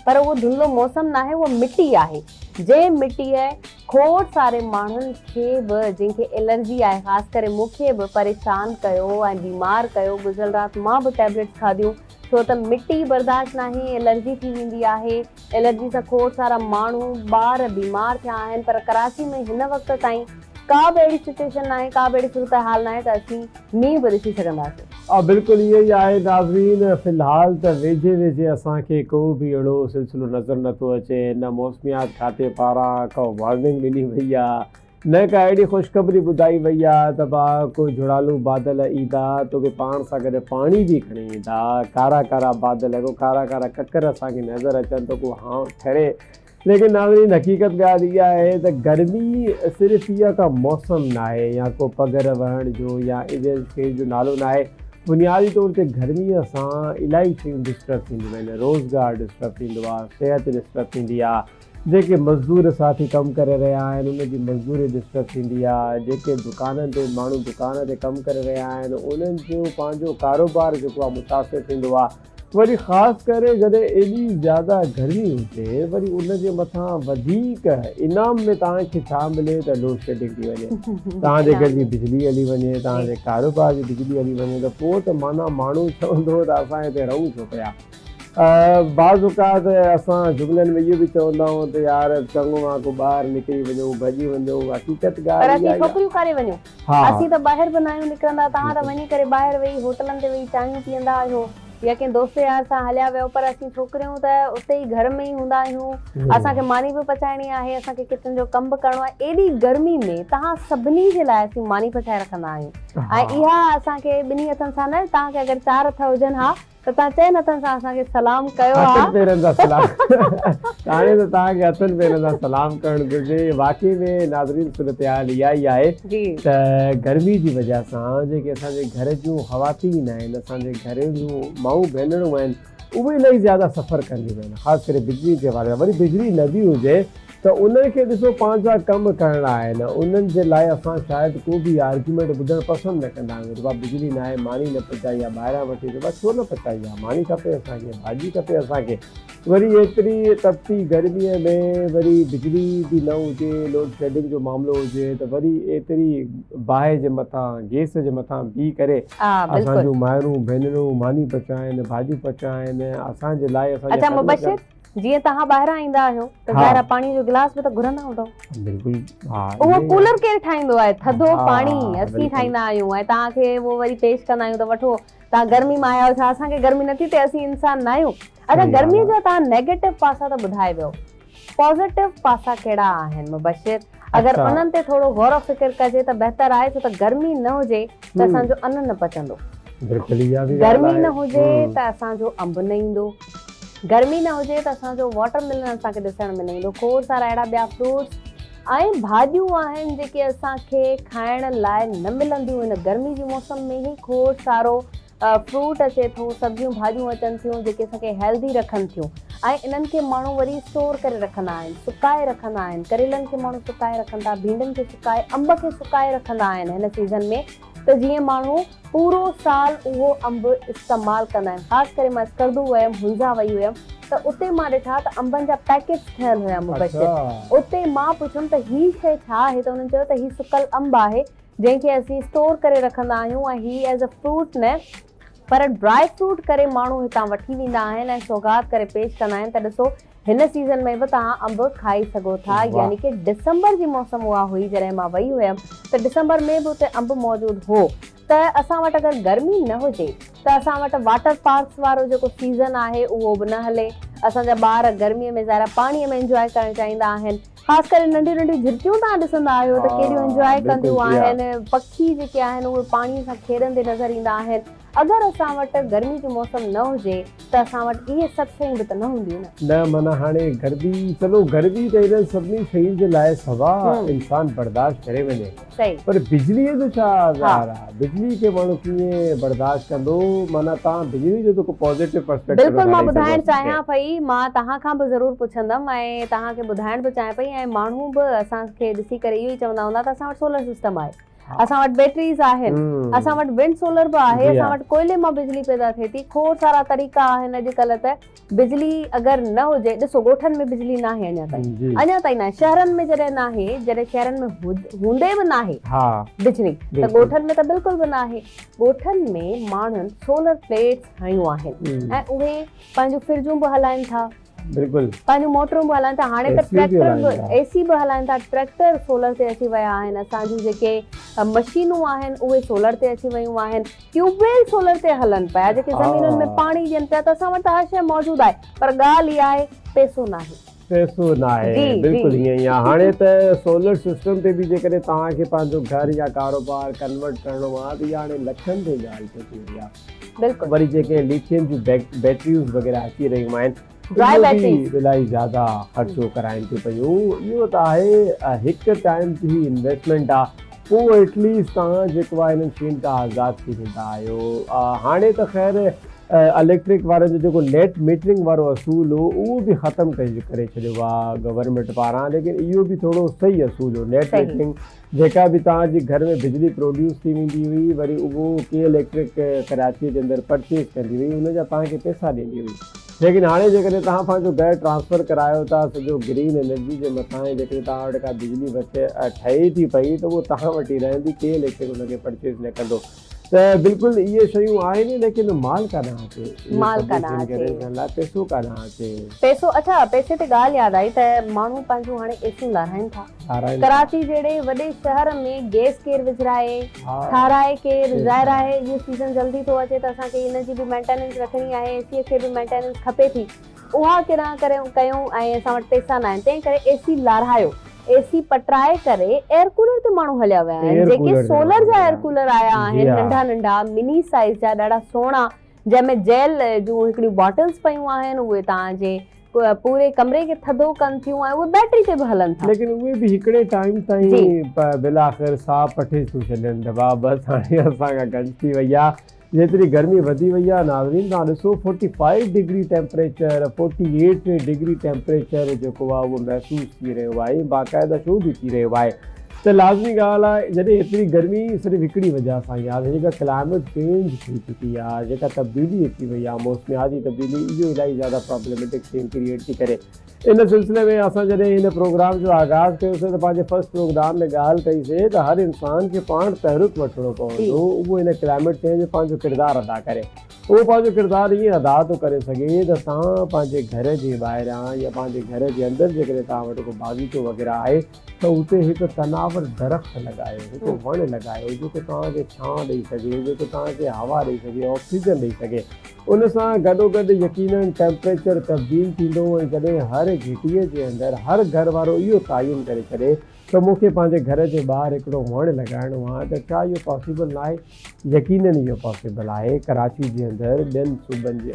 پر اهو ڌنڌلو موسم ناهي اها مٽي آهي جنهن مٽيء کوڙ ساري ماڻهن کي به جن کي الرجي آهي خاص ڪري مون کي به پريشان ڪيو ۽ بيمار ڪيو گذريل رات مان به ٽيبليٽس کاڌيون ڇو ته مٽي برداشت ناهي الرجي ٿي ويندي آهي الرجي سان کوڙ سارا ماڻهو ٻار بيمار ٿيا آهن پر ڪراچي ۾ هن وقت تائين ڪا به اهڙي سچويشن ناهي ڪا به اهڙي صورتحال ناهي ته اسين مينهن به ڏسي سگهنداسين. ها بلڪل ائين ئي آهي ناظرين في الحال ته ويجهي ويجهي اسان کي ڪو به اهڙو سلسلو نظر نه ٿو اچي نه موسميات کاتي پاران ڪا وارننگ ڏني وئي آهي نه ڪا اهڙي خوشخبري ٻڌائي وئي آهي ته ڀاء ڪو جهڙالو بادل ايندا ته اهي پاڻ سان گڏ پاڻي به کڻي ايندا ڪارا ڪارا بادل ڪو ڪارا ڪارا ڪڪر اسان کي نظر اچن ته ڪو هانء ٺري ليڪن ناظرين حقيقت ڳالهه اها آهي ته گرمي صرف اها ڪا موسم ناهي يا ڪو پگهر وهڻ جو يا انهن شين جو نالو ناهي بنيادي طور تي گرمي سان الاهي شيون ڊسٽرب ٿينديون آهن روزگار ڊسٽرب ٿيندو آهي صحت ڊسٽرب ٿيندي آهي جيڪي مزدور ساٿي ڪم ڪري رهيا آهن انهن جي مزدوري ڊسٽرب ٿيندي آهي جيڪي دڪانن تي ماڻهو دڪان تي ڪم ڪري رهيا آهن انهن جو پنهنجو ڪاروبار جيڪو آهي متاثر ٿيندو آهي وري خاص ڪري جڏهن ايڏي زياده گرمي هجي وري ان جي مٿان وڌيڪ انعام ۾ توهان کي ڇا ملي ته لوڊ شيڊنگ ٿي وڃي توهان جي گهر جي بجلي هلي وڃي توهان جي ڪاروبار جي بجلي هلي وڃي ته پوء ته معنيٰ ماڻهو چوندو ته اسان هتي رهون ڇو پيا بعض اوقات اسان جملن ۾ اهو به چوندا آهيون ته يار چڱو آ ڪو ٻاهر نڪري وڃون ڀڄي وڃون حقيقت ڳالهه پر اسين ڇوڪريون ڪاڏي وڃون اسين ته ٻاهر به ناهيون نڪرندا، توهان ته وڃي ڪري ٻاهر ويهي هوٽلن تي ويهي چانهيون پيئندا آهيو يا ڪنهن دوست يار سان هليا ويو پر اسين ڇوڪريون ته اتي ئي گهر ۾ ئي هوندا آهيون، اسان کي ماني به پچائڻي آهي، اسان کي ڪچن جو ڪم به ڪرڻو آهي، ايڏي گرمي ۾ توهان سڀني جي لاء اسين ماني پچائي رکندا آهيون. ۽ اها اسان کي ٻنهي هٿن سان نه توهان کي اگر چار هٿ هجن ها ته توهان چئن هٿن سان اسان کي سلام ڪيو ها. هٿن پيرن سان سلام هاڻي ته توهان کي هٿن پيرن سان سلام ڪرڻ گهرجي. واقعي ۾ ناظرين صورتحال اها ئي آهي ته گرمي جي وجه سان جيڪي اسان جي گهر جون خواتين آهن اسان جي گهر جون مائون ڀينرون آهن اهي الاهي زياده سفر ڪنديون آهن خاص ڪري بجلي جي حوالي سان وري بجلي نه به هجي ته انهن کي ڏسو پنهنجا ڪم ڪرڻا آهن انهن جي لاء اسان شايد ڪو به آرگيومينٽ ٻڌڻ پسند نه ڪندا آهيون ته ڀاء بجلي ناهي ماني نه پچائي آهي ٻاهران وٺي اچو ڀاء ڇو نه پچائي آهي ماني کپي اسان کي ڀاڄي کپي اسان کي وري ايتري تپتي گرمي ۾ وري بجلي به نه هجي لوڊ شيڊنگ جو معاملو هجي ته وري ايتري باهه جي مٿان گيس جي مٿان بيهي ڪري اسان جون مائرون ڀينرون ماني پچائن ڀاڄيون پچائن اسان جي لاء اسان جا خدمت جيئن توهان ٻاهران ايندا آهيو ته ظاهر آهي پاڻي جو گلاس به ته گهرندا هوندؤ. بلڪل ها. اهو ڪولر ڪير ٺاهيندو آهي؟ ٿڌو پاڻي اسين ٺاهيندا آهيون ۽ توهان کي اهو وري پيش ڪندا آهيون ته وٺو توهان گرمي مان آيا آهيو ڇا اسان کي گرمي نٿي ٿئي اسين انسان ناهيون. اڇا گرمي جا توهان نيگيٽو پاسا ته ٻڌائي ويو پازيٽو پاسا ڪهڙا آهن مبشر اگر انهن تي ٿورو غور و فڪر ڪجي ته بهتر آهي ڇو ته گرمي نه هجي ته اسان جو ان نه پچندو. بلڪل اها به ڳالهه آهي. گرمي نه هجي ته اسان جو انب نه ايندو. گرمي نه هجي ته اسان جو واٽر ملن اسان کي ڏسڻ ۾ نه ايندو. کوڙ سارا اهڙا ٻيا فروٽس ۽ ڀاڄيون آهن جيڪي اسان کي کائڻ لاء نه ملنديون. هن گرمي جي موسم ۾ ئي کوڙ سارو فروٽ اچي ٿو، سبزيون ڀاڄيون اچن ٿيون جيڪي اسان کي هيلدي رکن ٿيون ۽ انهن کي ماڻهو وري اسٽور ڪري رکندا آهن، سڪائي رکندا آهن. ڪريلن کي ماڻهو سڪائي رکن ٿا، ڀينڊين کي سڪائي، انب کي سڪائي رکندا آهن هن سيزن ۾ ته جيئن ماڻهو پورو سال اهو انب استعمال ڪندا آهن. خاص ڪري مان اسڪردو ويم، هنزا وئي هيم ته اتي مان ڏٺا ته انبن جا پيڪيٽس ٺهيل هيا مبشر. اتي مان پڇيم ته هي شيء ڇا آهي ته انهن چيو ته هي سڪل انب آهي جنهن کي اسين اسٽور ڪري رکندا آهيون ۽ هي ايز ا فروٽ نه پر ڊرائي فروٽ ڪري ماڻهو هتان وٺي ويندا آهن ۽ سوغات ڪري پيش ڪندا آهن ته ڏسو هن سيزن ۾ به توهان انب کائي سگهو ٿا يعني ڪي ڊسمبر جي موسم اها هئي جڏهن مان وئي هيم ته ڊسمبر ۾ به اتي انب موجود هو ته اسان وٽ اگر گرمي نه هجي ته اسان وٽ واٽر پارڪس وارو جيڪو سيزن آهي اهو به نه هلي اسان جا ٻار گرمي ۾ ظاهر آهي پاڻي ۾ انجواء ڪرڻ چاهيندا آهن خاص ڪري ننڍيون ننڍيون جهرڪيون توهان ڏسندا آهيو ته ڪيڏيون انجواء ڪنديون آهن، پکي جيڪي آهن اهي پاڻي سان کيڏندي نظر ايندا آهن. اگر اسان وٽ گرمي جو موسم نه هجي ته اسان وٽ اهي سڀ شيون به ته نه هونديون نه. نه معنيٰ هاڻي گرمي چلو گرمي ته انهن سڀني شين جي لاء سوا انسان برداشت ڪري وڃي پر بجلي جو ڇا ظاهر آهي بجلي کي ماڻهو ڪيئن برداشت ڪندو معنيٰ توهان بجلي جو ته ڪو پازيٽو پرسپيڪٽو بلڪل مان ٻڌائڻ چاهيان پئي مان توهان کان به ضرور پڇندم ۽ توهان کي ٻڌائڻ به چاهيان پئي ۽ ماڻهو به اسان کي ڏسي ڪري اهو ئي چوندا هوندا ته اسان وٽ سولر سسٽم آهي اسان وٽ بيٽريز آهن اسان وٽ ونڊ سولر به آهي اسان وٽ ڪوئلي مان بجلي پيدا ٿئي ٿي کوڙ سارا طريقا آهن اڄڪلهه ته بجلي اگر نه هجي ڏسو ڳوٺن ۾ بجلي ناهي اڃا تائين اڃا تائين ناهي شهرن ۾ جڏهن ناهي جڏهن شهرن ۾ هوندي به ناهي بجلي ته ڳوٺن ۾ ته بلڪل به ناهي ڳوٺن ۾ ماڻهن سولر پليٽس هنيون آهن ۽ اهي پنهنجون فرجون به هلائن ٿا بلڪل پنهنجون موٽرون به هلائن ٿا هاڻي ته ٽريڪٽر به اي سي به هلائن ٿا ٽريڪٽر سولر تي اچي ويا آهن اسان جون جيڪي مشينون آهن اهي سولر تي اچي ويون آهن ٽيوب ويل سولر تي هلن پيا جيڪي زمينن ۾ پاڻي ڏين پيا ته اسان وٽ ته هر شيء موجود آهي پر ڳالهه اها آهي پئسو ناهي. پئسو ناهي بلڪل ائين ئي آهي هاڻي ته سولر سسٽم تي به جيڪڏهن توهان کي پنهنجو گهر يا ڪاروبار ڪنورٽ ڪرڻو آهي ته اها هاڻي لکن تي ڳالهه پهچي وئي آهي بلڪل وري جيڪي ليٿيم جون بيٽريون وغيره اچي رهيون آهن ڊرائي بيٽريز به الاهي زياده خرچو ڪرائين ٿيون پيون اهو ته آهي هڪ ٽائيم جي هي انويسٽمينٽ آ پوء ايٽليسٽ توهان جيڪو آهي انهن شين کان آزاد ٿي ويندا آهيو هاڻي ته خير اليڪٽرڪ وارن جو جيڪو نيٽ ميٽرنگ وارو اصول هو اهو به ختم ڪري ڇڏيو آ گورنمينٽ پاران ليڪن اهو به ٿورو صحيح اصول هو نيٽ ميٽرنگ جيڪا به توهان جي گهر ۾ بجلي پروڊيوس ٿي ويندي هئي وري اهو ڪي اليڪٽرڪ ڪراچي جي اندر پرچيز ڪندي هئي ان جا توهان کي پئسا ڏيندي هئي ليڪن هاڻي جيڪڏهن توهان پنهنجو گهر ٽرانسفر ڪرايو ٿا سڄو گرين انرجي جي مٿان ۽ جيڪڏهن توهان وٽ ڪا بجلي بچ ٺهي ٿي پئي ته اهو توهان وٽ ئي رهندي ڪي اليڪٽرڪ ان کي پرچيز نه ڪندو ته بلڪل اهي شيون آهن ليڪن مال ڪاڏانهن اچي مال ڪاڏانهن اچي لاء پئسو ڪاڏانهن اچي پئسو اڇا پئسي تي ڳالهه ياد آئي ته ماڻهو پنهنجون هاڻي ايسيون لاراهن ٿا ڪراچي جهڙي وڏي شهر ۾ گيس ڪير وجهرائي ٺاهرائي ڪير ظاهر آهي اهو سيزن جلدي ٿو اچي ته اسان کي ان جي به مينٽيننس رکڻي آهي اي سي کي به مينٽيننس کپي ٿي اها ڪيڏانهن ڪريون ڪيون ۽ اسان وٽ پئسا ناهن تنهن ڪري اي سي لاراهيو. اي سي پٽرائي ڪري ايئر ڪولر تي ماڻهو هليا ويا آهن جيڪي سولر جا ايئر ڪولر آيا آهن ننڍا ننڍا مني سائيز جا ڏاڍا سهڻا جنهن ۾ جيل جون هڪڙيون باٽلز پيون آهن اهي توهان جي پوري ڪمري کي ٿڌو ڪن ٿيون ۽ اهي بيٽري تي به هلن ٿا. ليڪن اهي به هڪڙي ٽائيم تائين بالاخر ساهه پٺي ٿيون ڇڏين ته ڀاء بس هاڻي اسان کان گهٽ ٿي وئي آهي جيتري گرمي وڌي وئي آهي ناظرين توهان ڏسو forty five degree temperature forty eight degree temperature جيڪو آهي اهو محسوس ٿي رهيو آهي باقاعده شو به ٿي رهيو آهي ته لازمي ڳالهه آهي جڏهن ايتري گرمي صرف هڪڙي وجه سان ئي آهي جيڪا ڪلائميٽ چينج ٿي چڪي آهي جيڪا تبديلي اچي وئي آهي موسمياتي تبديلي اهو الاهي زياده پرابلميٽڪ سين ڪريئيٽ ٿي ڪري ان سلسلي ۾ اسان جڏهن هن پروگرام جو آغاز ڪيوسين ته پنهنجي فرسٽ پروگرام ۾ ڳالهه ڪئي سي ته هر انسان کي پاڻ تحرڪ وٺڻو پوندو اهو هن ڪلائميٽ چينج ۾ پنهنجو ڪردار ادا ڪري اهو پنهنجو ڪردار ائين ادا ٿو ڪري سگهي ته توهان پنهنجي گهر جي ٻاهران يا پنهنجي گهر جي اندر جيڪڏهن توهان وٽ ڪو باغيچو وغيره آهي ته اتي هڪ تناور درخت لڳايو هڪ وڻ لڳايو جيڪو توهان کي ڇانو ڏئي سگهي جيڪو توهان کي هوا ڏئي سگهي آڪسيجن ڏئي سگهي ان سان گڏوگڏ يقينن ٽيمپريچر تبديل ٿيندو ۽ جڏهن هر گهٽيء جي اندر هر گهر وارو اهو تعين ڪري ڇڏي ته مون کي پنهنجي گهر جي ٻاهر هڪڙو وڻ لڳائڻو آهي ته ڇا اهو پاسيبل ناهي؟ يقينن اهو پاسيبل آهي. ڪراچي جي اندر ٻين صوبن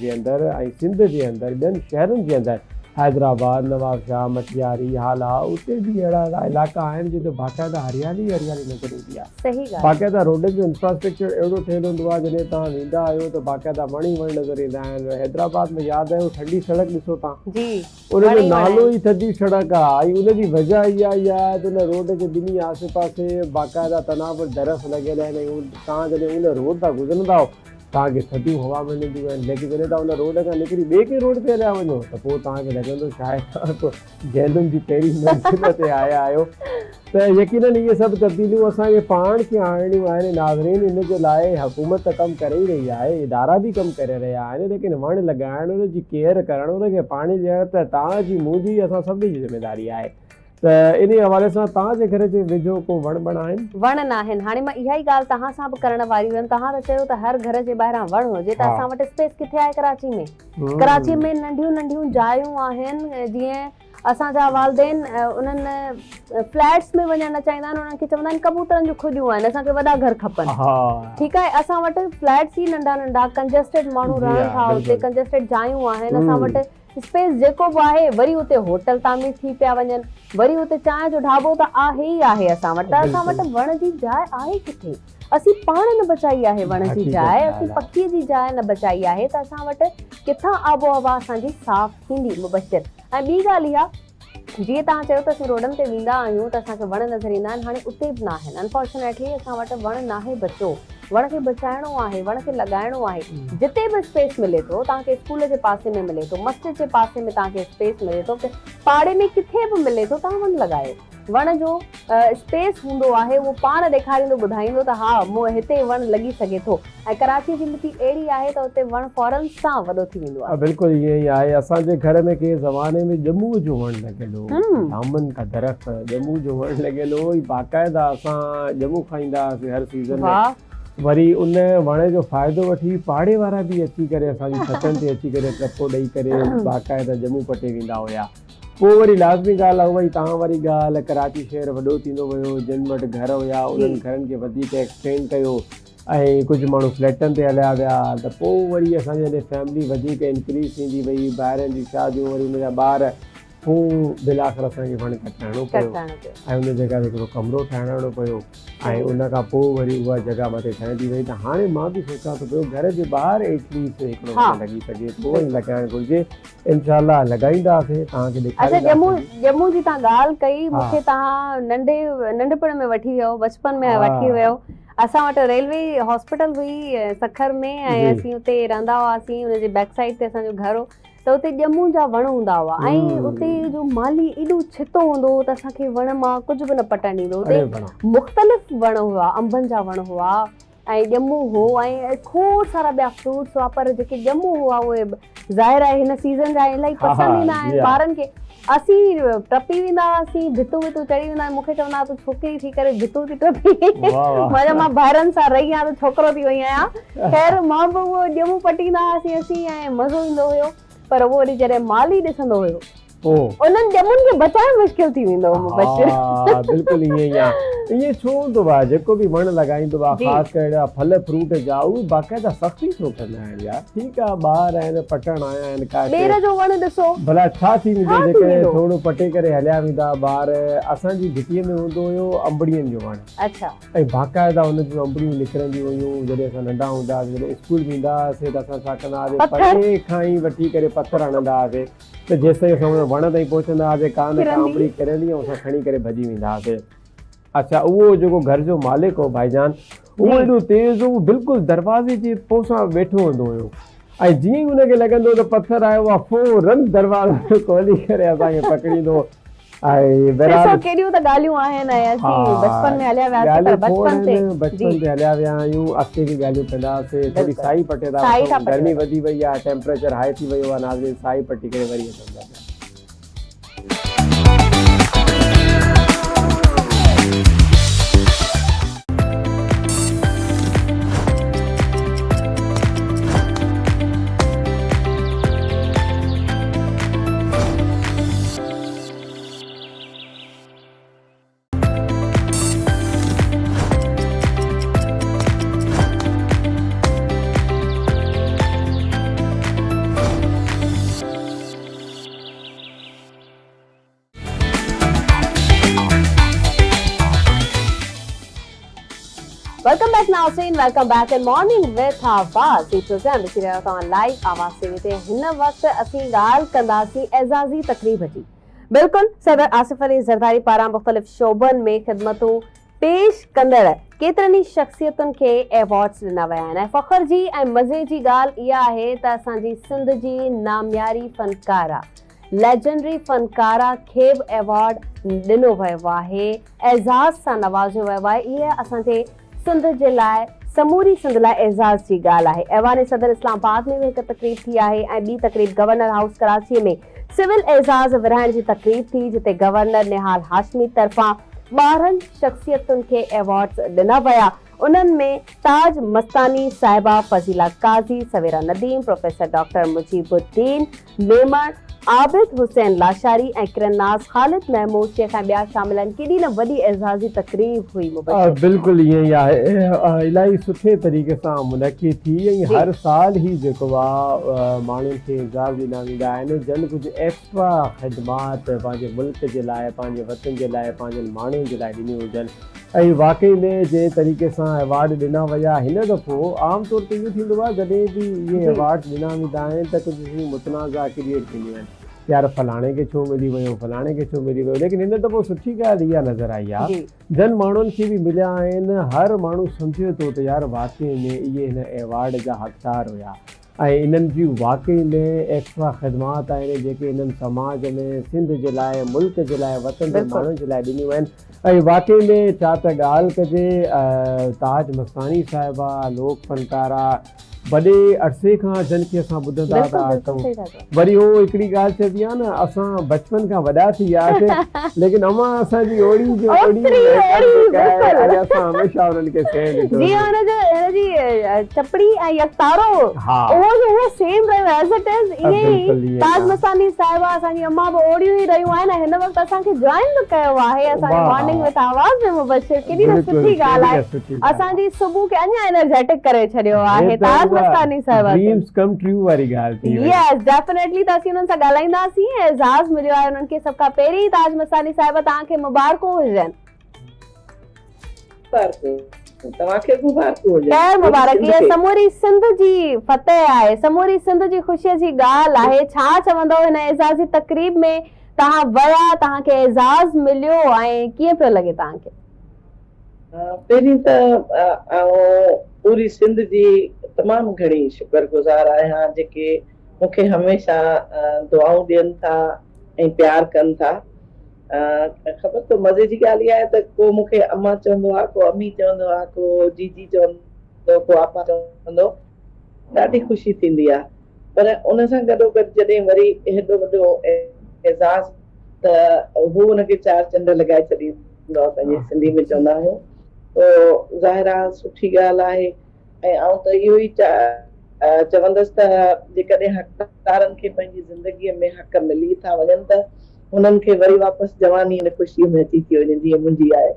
جي اندر ۽ سنڌ جي اندر ٻين شهرن جي اندر حيدرآباد، نوابشاهه، مٽياري، هالا اتي به اهڙا اهڙا علائقا آهن جتي باقاعده هريالي ئي هريالي نظر ايندي آهي. صحيح ڳالهه. باقاعده روڊن جو انفراسٽرڪچر اهڙو ٺهيل هوندو آهي جڏهن توهان ويندا آهيو ته باقاعده وڻ ئي وڻ نظر ايندا آهن حيدرآباد ۾ ياد آيو ٺنڊي سڙڪ ڏسو توهان جي ان وڻ جو ئي وڻ نالو آهن. ئي ٿڌي سڙڪ آهي ۽ ان جي وجه اها ئي آهي ته ان روڊ جي ٻنهي آسي پاسي باقاعده تناور درخت لڳل آهن ۽ توهان جڏهن ان روڊ تان گذرندا آهيو توهان کي ٿڌيون هوا ملنديون آهن ليڪن جڏهن توهان ان روڊ کان نڪري ٻئي ڪنهن روڊ تي هليا وڃو ته پوء توهان کي لڳندو شايد توهان ڪو جهنم جي پهرين منزل تي آيا آهيو ته يقينن اهي سڀ تبديليون اسان کي پاڻ کي آڻڻيون آهن ناظرين ان جي لاء حڪومت ته ڪم ڪري ئي رهي آهي ادارا به ڪم ڪري رهيا آهن ليڪن وڻ لڳائڻ ان جي ڪيئر ڪرڻ ان کي پاڻي ڏيڻ ته توهان جي منهنجي اسان سڀني جي ذميواري آهي ته انهي حوالي سان توهان جي گهر جي ويجهو ڪو وڻ ٻڻ آهن؟ وڻ ناهن. هاڻي مان اها ئي ڳالهه توهان سان به ڪرڻ واري هيم. توهان ته چيو ته هر گهر جي ٻاهران وڻ هجي ته اسان وٽ اسپيس ڪٿي آهي ڪراچي ۾؟ ڪراچي ۾ ننڍيون ننڍيون جايون آهن جيئن اسان جا والدين انهن فليٽس ۾ وڃڻ نه چاهيندا آهن انهن کي چوندا آهن ڪبوترن جون کڏيون آهن اسان کي وڏا گهر کپن ٺيڪ آهي اسان وٽ فليٽس ئي ننڍا ننڍا ڪنجسٽيڊ ماڻهو رهن ٿا اتي ڪنجسٽيڊ جايون آهن اسان وٽ اسپيس جيڪو به آهي وري اتي هوٽل تعمير ٿي پيا وڃن وري اتي چانهه جو ڍاٻو ته آهي ئي آهي اسان وٽ ته اسان وٽ وڻ جي جاء آهي ڪٿي اسين پاڻ نه بچائي آهي وڻ جي جاء اسين پکي جي جاء نه بچائي آهي ته اسان وٽ ڪٿان آب و هوا اسان جي صاف ٿيندي مبشر ۽ ٻي ڳالهه اها جيئن توهان چيو ته اسين روڊن تي ويندا آهيون ته اسان کي وڻ نظر ايندا آهن هاڻي اتي به ناهن انفارچونيٽلي اسان وٽ وڻ ناهي بچيو وڻ کي بچائڻو آهي وڻ کي لڳائڻو آهي جتي به اسپيس ملي ٿو توهان کي اسڪول جي پاسي ۾ ملي ٿو مسجد جي پاسي ۾ توهان کي اسپيس ملي ٿو پاڙي ۾ ڪٿي به ملي ٿو توهان وڻ لڳايو وڻ جو اسپيس هوندو آهي اهو پاڻ ڏيکاريندو ٻڌائيندو ته ها مون هتي وڻ لڳي سگهي ٿو ۽ ڪراچي جي مٽي اهڙي آهي ته اتي وڻ فورن سان وڏو ٿي ويندو آهي. بلڪل ائين ئي آهي اسان جي گهر ۾ ڪنهن زماني ۾ ڄمون جو وڻ لڳل هو جامن کا درخت ڄمون جو وڻ لڳل هو ۽ باقاعده اسان ڄمون کائيندا هئاسين هر سيزن ۾ وري ان وڻ جو فائدو وٺي پاڙي وارا به اچي ڪري اسان جي ڇتن تي اچي ڪري ٽپو ڏئي ڪري باقاعده ڄمون پٽي ويندا هيا. پوء وري لازمي ڳالهه آهي اها ئي توهان واري ڳالهه، ڪراچي شهر وڏو ٿيندو ويو، جن وٽ گهر هيا انهن گهرن کي وڌيڪ ايڪسٽينڊ ڪيو ۽ ڪجهه ماڻهو فليٽن تي هليا ويا ته پوء وري اسان جي جڏهن فيملي وڌيڪ انڪريز ٿيندي وئي ڀائرن جون شاديون وري ان جا ٻار پوء بالآخر اسان کي وڻ ڪٽائڻو پيو ۽ ان جڳهه تي هڪڙو ڪمرو ٺاهرائڻو پيو ۽ ان کان پوء وري اها جڳهه مٿي ٺهندي وئي ته هاڻي مان به سوچان ٿو پيو گهر جي ٻاهر ايٽليسٽ هڪڙو وڻ لڳي سگهي ٿو ۽ لڳائڻ گهرجي. انشاء الله لڳائينداسين توهان کي اڇا ڄمون ڄمون جي توهان ڳالهه ڪئي مون کي توهان ننڍي ننڍپڻ ۾ وٺي ويو بچپن ۾ وٺي ويو اسان وٽ ريلوي هاسپيٽل هئي سکر ۾ ۽ اسين اتي رهندا هئاسين ان جي بيڪ سائيڊ تي اسان جو گهر هو ته اتي ڄمون جا وڻ هوندا هئا ۽ اتي جو مالي ايڏو ڇتو هوندو هو ته اسان کي وڻ مان ڪجهه به نه پٽڻ ڏيندو هو اتي مختلف وڻ هئا انبن جا وڻ هئا ۽ ڄمون هو ۽ کوڙ سارا ٻيا فروٽس هئا پر جيڪي ڄمون هئا اهي ظاهر آهي هن سيزن جا الاهي پسند ايندا آهن ٻارن کي اسين ٽپي ويندا هئاسين ڀتون وتون چڙهي ويندا مون کي چوندا هئا تون ڇوڪري ٿي ڪري ڀتون ٿي ٽپي مگر مان ڀائرن سان رهي آهيان ته ڇوڪرو ٿي وئي آهيان خير مان به اهو ڄمون پٽيندا هئاسين اسين ۽ مزو ايندو هيو پر اهو وري جڏهن مالي ڏسندو هيو. انهن ڄمن کي بچائڻ مشڪل ٿي ويندو مبشر. ها بلڪل ائين ئي آ. ائين ڇو هوندو آ جيڪو به وڻ لڳائيندو آ خاص ڪري اهڙا ڦل فروٽ جا اهي باقاعده سختي ڇو ڪندا آهن يار ٺيڪ آ ٻار آهن پٽڻ آيا آهن ڪا شي ٻير جو وڻ ڏسو ڀلا ڇا ٿي ويندو جيڪڏهن ٿورو پٽي ڪري هليا ويندا ٻار اسان جي گهٽي ۾ هوندو هيو انبڙين جو وڻ اڇا ۽ باقاعده ان جون انبڙيون نڪرنديون هيون جڏهن اسان ننڍا هوندا هئاسين جڏهن اسڪول ويندا هئاسين ته اسان ڇا ڪندا هئاسين پري کان ئي وٺي ڪري پٿر هڻندا هئاسين ته جيستائين اسان ان وڻ تائين پهچندا هئاسين ڪا نه ڪا انبڙي ڪرندي ۽ اسان کڻي ڪري ڀڄي ويندا هئاسين. اڇا اهو جيڪو گهر جو مالڪ هو ڀائيجان اهو ايڏو تيز هو بلڪل دروازي جي پوسان ويٺو هوندو هيو ۽ جيئن ئي ان کي لڳندو هو ته پٿر آيو آهي فورن دروازو کولي ڪري اسان کي پڪڙيندو هو ۽ بهرحال ڏسو ڪيڏيون ته ڳالهيون آهن ۽ اسين بچپن ۾ هليا وياسين پر بچپن تي بچپن تي هليا ويا آهيون اڳتي به ڳالهيون ڪنداسين ٿوري سائي پٽي ٿا وٺون گرمي وڌي وئي آهي ٽيمپريچر هائي ٿي ويو آهي ناظرين سائي پٽي ڪري وري اچون ٿا پيا. Welcome back ناظرين welcome back in morning with Awaz he programme ڏسي رهيا توهان لائيو آواز ٽي وي تي هن وقت اسين ڳالهه ڪنداسين اعزازي تقريب جي بلڪل صدر آصف علي زرداري پاران مختلف شعبن ۾ خدمتون پيش ڪندڙ ڪيترن ئي شخصيتن کي ايوارڊز ڏنا ويا آهن ۽ فخر جي ۽ مزي جي ڳالهه اها آهي ته اسان جي سنڌ جي نامياري فنڪاره ليجنڊري فنڪاره کي به ايوارڊ ڏنو ويو آهي اعزاز سان نوازيو ويو آهي اها اسان جي سنڌ جي لاء سموري سنڌ لاء اعزاز جي ڳالهه آهي. ايوان صدر اسلام آباد ۾ به هڪ تقريب ٿي آهي ۽ ٻي تقريب گورنر هائوس ڪراچي ۾ سول اعزاز ورهائڻ جي تقريب ٿي جتي گورنر نهال هاشمي طرفان 12 شخصيتن کي ايوارڊز ڏنا ويا انهن ۾ تاج مستاني صاحبه، فضيلا قاضي، سويرا نديم، پروفيسر ڊاڪٽر مجيب الدين ميمڻ، عابد حسين لاشاري ۽ ڪرن ناز، خالد محمود شيخ ۽ ٻيا شامل آهن. ڪيڏي نه وڏي اعزازي تقريب هئي مبشر. بلڪل ائين ئي آهي الاهي سٺي طريقي سان منعقد ٿي ۽ هر سال هي جيڪو آ ماڻهن کي اعزاز ڏنا ويندا آهن جن ڪجهه ايڪسٽرا خدمات پنهنجي ملڪ جي لاء پنهنجي وطن جي لاء پنهنجن ماڻهن جي لاء ڏنيون هجن ۽ واقعي ۾ جنهن طريقي سان ايوارڊ ڏنا ويا هن دفعو عام طور تي اهو ٿيندو آهي جڏهن به اهي ايوارڊ ڏنا ويندا آهن ته ڪجهه شيون متنازع ڪريئيٽ ٿينديون آهن يار فلاڻي کي ڇو ملي ويو فلاڻي کي ڇو ملي ويو ليڪن هن دفعو سٺي ڳالهه اها نظر آئي آهي جن ماڻهن کي به مليا آهن هر ماڻهو سمجهي ٿو ته يار واقعي ۾ اهي هن ايوارڊ جا حقدار هيا ۽ انهن جون واقعي ۾ ايڪسٽرا خدمات آهن جيڪي انهن سماج ۾ سنڌ جي لاء ملڪ جي لاء وطن جي ماڻهن جي لاء ڏنيون آهن ۽ واقعي ۾ ڇا ته ڳالهه ڪجي تاج مستاني صاحبه لوڪ فنڪاره وڏي عرصي کان جن کي اسان ٻڌندا ٿا اچون وري هو هڪڙي ڳالهه چئبي آهي نه اسان بچپن کان وڏا ٿي وياسي ليڪن امان اسان جي اوڙي جو اوڙي ۽ اسان هميشه انهن کي سيم ڏٺو جي هن جو هن جي چپڙي ۽ يڪتارو اهو جو اهو سيم رهيو ايز it is ائين ئي تاج مستاني صاحبه اسان جي امان به اوڙيون ئي رهيون آهن ۽ هن وقت اسان کي جوائن به ڪيو آهي اسان جي مارننگ وٿ آواز ۾ مبشر ڪيڏي نه سٺي ڳالهه آهي اسان جي صبح کي اڃا انرجيٽڪ ڪري ڇڏيو آهي تاج مستاني صاحبه ڊريمز ڪم ٽريو واري ڳالهه ٿي وئي. يس ڊيفينيٽلي ته اسين انهن سان ڳالهائينداسين اعزاز مليو آهي انهن کي سڀ کان پهرين تاج مستاني صاحبه توهان کي مبارڪون هجن. مبارڪون توهان کي به مبارڪون هجن. خير مبارڪ هي سموري سنڌ جي فتح آهي سموري سنڌ جي خوشي جي ڳالهه آهي ڇا چوندؤ هن اعزازي تقريب ۾ توهان ويا توهان کي اعزاز مليو ۽ ڪيئن پيو لڳي توهان کي. پهرين ته آئون پوري سنڌ جي تمام گهڻي شڪر گذار آهيان جيڪي مون کي هميشه دعائون ڏين ٿا ۽ پيار ڪن ٿا. خبر اٿو مزي جي ڳالهه اها آهي ته ڪو مون کي امان چوندو آهي، ڪو امي چوندو آهي، ڪو جيجي چوندو، ڪو آپا چوندو، ڏاڍي خوشي ٿيندي آهي. پر ان سان گڏوگڏ جڏهن وري هيڏو وڏو اعزاز ته هو ان کي چار چنڊ لڳائي ڇڏيندو آهي پنهنجي سنڌي ۾ چوندا آهيون تو ظاهر آهي سٺي ڳالهه آهي ۽ آئون ته اهو ئي چوندس ته جيڪڏهن حقدارن کي پنهنجي زندگيء ۾ حق ملي ٿا وڃن ته هنن کي وري واپس جواني ان خوشيء ۾ اچي ٿي وڃي جيئن منهنجي آهي.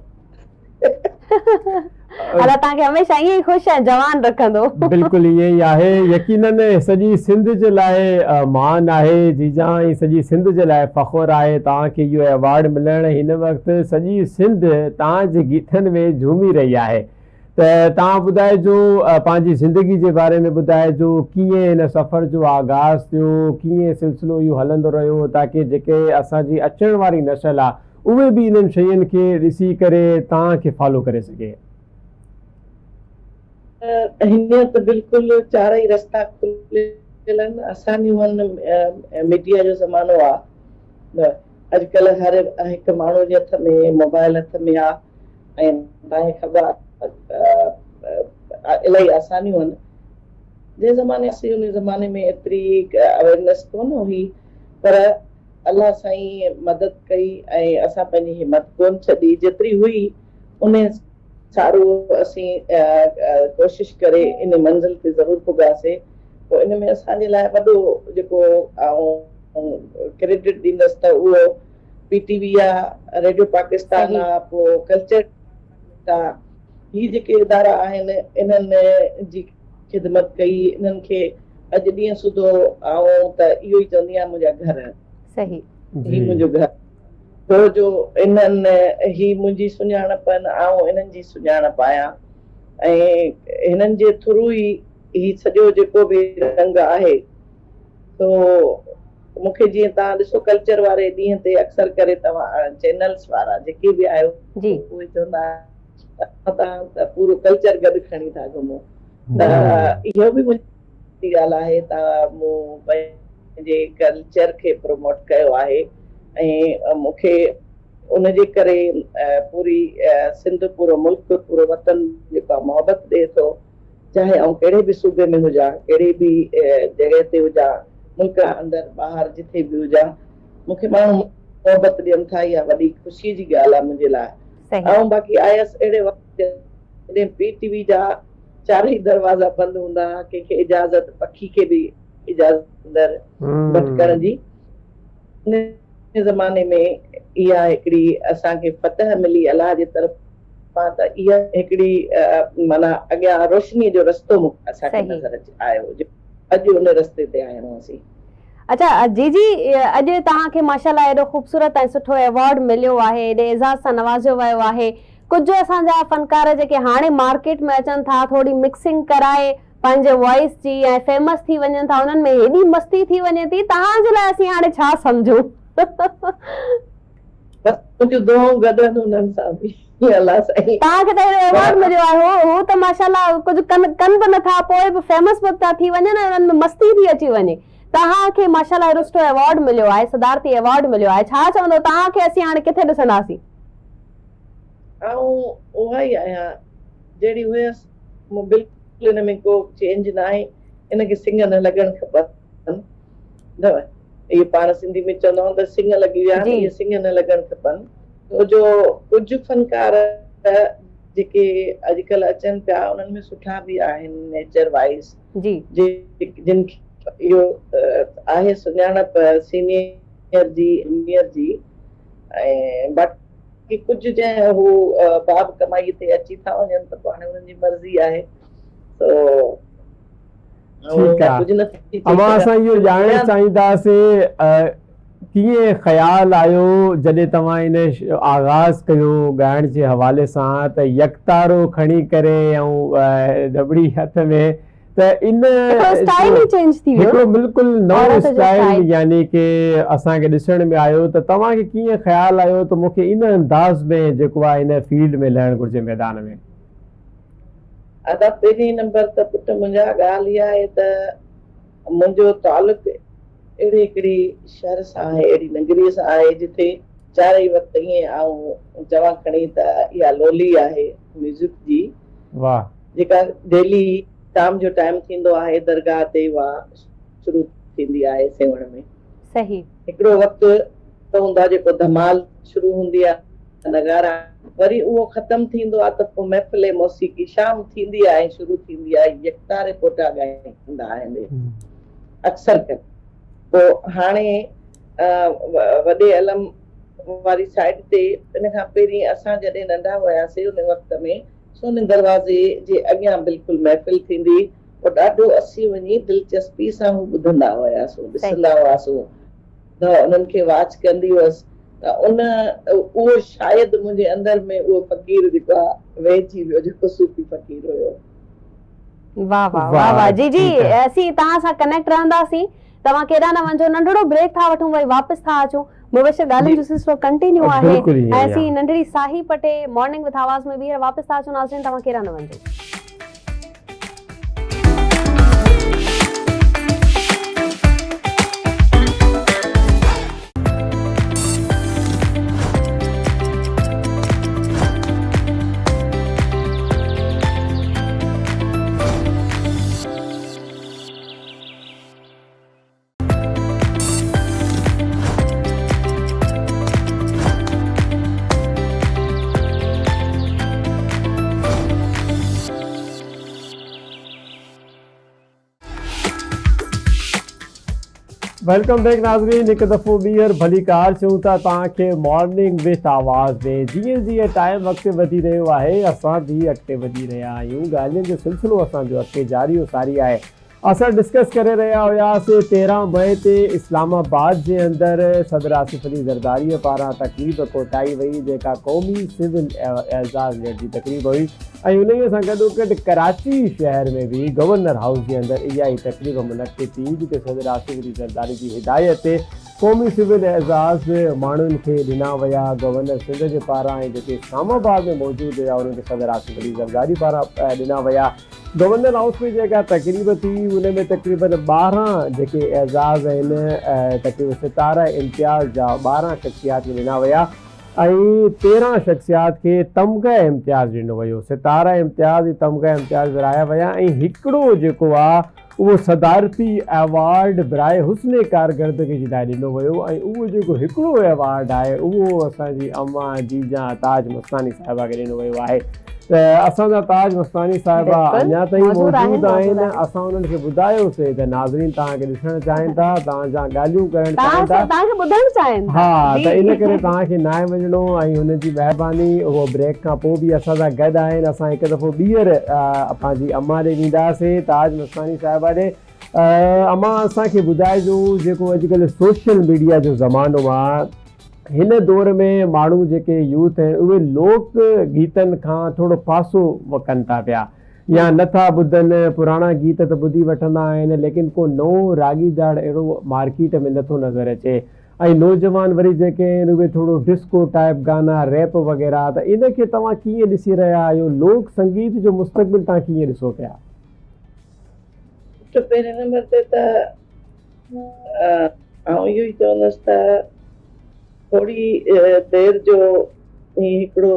الله توهان کي هميشه ائين ئي خوش ۽ جوان رکندو. بلڪل ائين ئي آهي يقينن سڄي سنڌ جي لاء مان آهي جيجان ۽ سڄي سنڌ جي لاء فخر آهي توهان کي اهو ايوارڊ ملڻ هن وقت سڄي سنڌ توهان جي گيتن ۾ جهومي رهي آهي ته توهان ٻڌائجو پنهنجي زندگي جي باري ۾ ٻڌائجو ڪيئن هن سفر جو آغاز ٿيو ڪيئن سلسلو اهو هلندو رهيو تاڪه جيڪي اسان جي اچڻ واري نسل آ اهي به انهن شين کي ڏسي ڪري توهان کي فالو ڪري سگهي. هينئر ته بلڪل چارئي رستا کليل آهن آسانيون آهن ميڊيا جو زمانو آ اڄڪلهه هر هڪ ماڻهو جي هٿ ۾ موبائل هٿ ۾ آ ۽ توهان کي خبر آ الاهي آسانيون آهن جنهن زماني اسين ان زماني ۾ ايتري اويرنس ڪونه هئي پر الله سائين مدد ڪئي ۽ اسان پنهنجي همت ڪونه ڇڏي جيتري هئي ان سارو اسين ڪوشش ڪري ان منزل تي ضرور پڳاسي پوء ان ۾ اسان جي لاء وڏو جيڪو آئون ڪريڊٽ ڏيندس ته اهو پي ٽي وي آ، ريڊيو پاڪستان آ، پوء ڪلچر ڊپارٽمينٽ آ، هي جيڪي ادارا آهن انهن جي خدمت ڪئي، انهن کي اڄ ڏينهن سوڌو آئون ته اهو ئي چوندي آهيان منهنجا گهر آهن. صحيح. هي منهنجو گهر ڇو جو انهن هي منهنجي سڃاڻپ آهن، آئون انهن جي سڃاڻپ آهيان ۽ هنن جي ٿرو ئي هي سڄو جيڪو به رنگ آهي سو مون کي جيئن توهان ڏسو ڪلچر واري ڏينهن تي اڪثر ڪري توهان چينلز وارا جيڪي به آهيو اهي چوندا آهن توهان ته پورو ڪلچر گڏ کڻي ٿا گهمو ته اهو به منهنجي ڳالهه آهي ته مون پنهنجي ڪلچر کي پروموٽ ڪيو آهي ۽ مون کي ان جي ڪري پوري سنڌ پورو ملڪ پورو وطن جيڪو آهي محبت ڏئي ٿو چاهي آئون ڪهڙي به صوبي ۾ هجان، ڪهڙي به جڳهه تي هجان، ملڪ اندر ٻاهر جٿي به هجان، مون کي ماڻهو محبت ڏين ٿا، اها وڏي خوشي جي ڳالهه آهي منهنجي لاء. آئون باقي آيس اهڙي وقت جڏهن پي ٽي وي جا چارئي دروازا بند هوندا ها، ڪنهن کي اجازت، پکي کي به اجازت اندر ڀٽڪڻ جي. ان زماني ۾ اها هڪڙي اسان کي فتح ملي الله جي طرفان ته اها هڪڙي معنيٰ اڳيان روشنيء جو رستو اسان کي نظر اچي آيو جو اڄ ان رستي تي آهيون اسين. اڇا جي جي اڄ توهان کي ماشاءالله ايڏو خوبصورت ۽ سٺو ايوارڊ مليو آهي ايڏي اعزاز سان نوازيو ويو آهي ڪجهه اسان جا فنڪار جيڪي هاڻي مارڪيٽ ۾ اچن ٿا ٿوري مڪسنگ ڪرائي پنهنجي وائس جي ۽ فيمس ٿي وڃن ٿا انهن ۾ هيڏي مستي ٿي وڃي ٿي توهان جي لاء اسين هاڻي ڇا سمجهون. بس منهنجون دعائون گڏ آهن انهن سان به الله سائين. توهان کي ته هيڏو ايوارڊ مليو آهي هو هو ته ماشاءالله ڪجهه ڪن ڪن به نٿا پوء به فيمس به ٿا ٿي وڃن ۽ انهن ۾ مستي ٿي اچي وڃي توهان کي ماشاءالله هيڏو سٺو ايوارڊ مليو آهي صدارتي ايوارڊ مليو آهي ڇا چوندو توهان کي اسين هاڻي ڪٿي ڏسنداسين. آئون اها ئي آهيان جهڙي هيس مون بلڪل ان ۾ ڪو چينج ناهي ان کي سڱ نه لڳڻ کپن اهي پاڻ سنڌي ۾ چوندا آهيون ته سڱ لڳي ويا آهن اهي سڱ نه لڳڻ کپن ڇو جو ڪجهه فنڪار جيڪي اڄڪلهه اچن پيا انهن ۾ سٺا به آهن نيچر وائيز جن کي اهو آهي سڃاڻپ سينيئر جي جونيئر جي ۽ باقي ڪي ڪجهه جنهن هو باب ڪمائي تي اچي ٿا وڃن ته پوء هاڻي انهن جي مرضي آهي سو ٺيڪ آ اوهان اسان اهو ڄاڻڻ چاهينداسين ڪيئن خيال آيو جڏهن توهان ان آغاز ڪيو ڳائڻ جي حوالي سان ته يڪتارو کڻي ڪري ۽ دٻڙي هٿ ۾ ته ان هڪڙو اسٽائيل ئي چينج ٿي ويو هڪڙو بلڪل نئون اسٽائيل يعني ڪي اسان کي ڏسڻ ۾ آيو ته توهان کي ڪيئن خيال آيو ته مون کي ان انداز ۾ جيڪو آهي ان فيلڊ ۾ لهڻ گهرجي ميدان ۾. ادا پهرين نمبر ته پٽ منهنجا ڳالهه اها آهي ته منهنجو تعلق اهڙي هڪڙي شهر سان آهي اهڙي نگري سان آهي جتي چارئي وقت ائين آئون چوان کڻي ته اها لولي آهي ميوزڪ جي واھ. جيڪا ڊيلي شام جو ٽائيم ٿيندو آهي درگاهه تي اها شروع ٿيندي آهي سيوهڻ ۾. صحيح. هڪڙو وقت ته هوندو آهي جيڪو ڌمال شروع هوندي آهي نغارا. وري اهو ختم ٿيندو آهي ته پوء محفل موسيقي شام ٿيندي آهي ۽ شروع ٿيندي آهي يڪتاري پوٽا ڳائيندا آهن اڪثر ڪري پوء هاڻي وڏي علم واري سائيڊ تي ان کان پهرين اسان جڏهن ننڍا هياسي ان وقت ۾ سوني دروازي جي اڳيان بلڪل محفل ٿيندي پوء ڏاڍو اسين وڃي دلچسپي سان هو ٻڌندا هياسون ڏسندا هئاسون ته انهن کي واچ ڪندي هئس ته ان اهو شايد منهنجي اندر ۾ اهو فقير جيڪو آ ويهجي ويو جيڪو صوفي فقير هيو. واه واه واه واه جي جي اسين توهان سان ڪنيڪٽ رهنداسين توهان ڪيڏانهن نه وڃجو ننڍڙو بريڪ ٿا وٺون وري واپس ٿا اچون مبشر ڳالهين جو سلسلو ڪنٽينيو آهي ۽ اسين ننڍڙي ساهي پٽي مارننگ وٿ آواز ۾ ٻيهر واپس ٿا اچون ناظرين توهان ڪيڏانهن نه وڃجو. Welcome back ناظرين هڪ دفعو ٻيهر ڀليڪار چئون ٿا توهان کي مارننگ وٿ آواز ۾ جيئن جيئن ٽائيم اڳتي وڌي رهيو آهي اسان به اڳتي وڌي رهيا آهيون ڳالهين جو سلسلو اسان جو اڳتي جاري و ساري آهي اسان ڊسڪس ڪري رهيا هياسين 13 مئي تي اسلام آباد جي اندر صدر آصف علي زرداري پاران تقريب ڪوٺائي وئي جيڪا قومي سول اعزاز ڏيڻ جي تقريب هئي ۽ انهي سان گڏوگڏ ڪراچي شهر ۾ به گورنر هائوس جي اندر اها ئي تقريب منعقد ٿي جتي صدر آصف علي زرداري جي هدايت تي قومي سول اعزاز ماڻهن کي ڏنا ويا گورنر سنڌ جي پاران ۽ جيڪي اسلام آباد ۾ موجود هيا انهن کي صدر آصف علي زرداري پاران ڏنا ويا. گورنر هائوس ۾ جيڪا تقريب ٿي ان ۾ تقريبن 12 جيڪي اعزاز آهن تقريبن ستاره امتياز جا 12 شخصيات کي ڏنا ويا ۽ 13 شخصيات کي تمغه امتياز ڏنو ويو ستاره امتياز ۽ تمغه امتياز ورهايا ويا ۽ هڪڙو جيڪو آ اهو صدارتي ايوارڊ برائي حسن ڪارڪردگي جي لاء ڏنو ويو ۽ اهو جيڪو هڪڙو ايوارڊ آهي اهو اسان جي امان جيجان تاج مستاني صاحبه کي ڏنو ويو آهي ته اسان جا تاج مستاني صاحبه اڃا تائين موجود آهن اسان انهن کي ٻڌايوسي ته ناظرين توهان کي ڏسڻ چاهين ٿا توهان سان ڳالهيون ڪرڻ چاهين ٿا توهان کي ٻڌڻ چاهين ٿا ها ته ان ڪري توهان کي ناهي وڃڻو ۽ هن جي مهرباني اهو بريڪ کان پوء به اسان سان گڏ آهن اسان هڪ دفعو ٻيهر پنهنجي امان ڏي وينداسي تاج مستاني صاحبه ڏي امان اسان کي ٻڌائجو جيڪو اڄڪلهه سوشل ميڊيا جو زمانو آ هن دور ۾ ماڻهو جيڪي يوٿ آهن اهي لوڪ گيتن کان ٿورو پاسو ڪن ٿا پيا يا نه ٿا ٻڌن پراڻا گيت ته ٻڌي وٺندا آهن ليڪن ڪو نئون راڳيداڙ اهڙو مارڪيٽ ۾ نه ٿو نظر اچي ۽ نوجوان وري جيڪي آهن اهي ٿورو ڊسڪو ٽائپ گانا ريپ وغيره ته ان کي توهان ڪيئن ڏسي رهيا آهيو لوڪ سنگيت جو مستقبل توهان ڪيئن ڏسو پيا؟ پٽ پهرين نمبر تي ته آئون اهو ئي چوندس ته ٿوري دير جو هي هڪڙو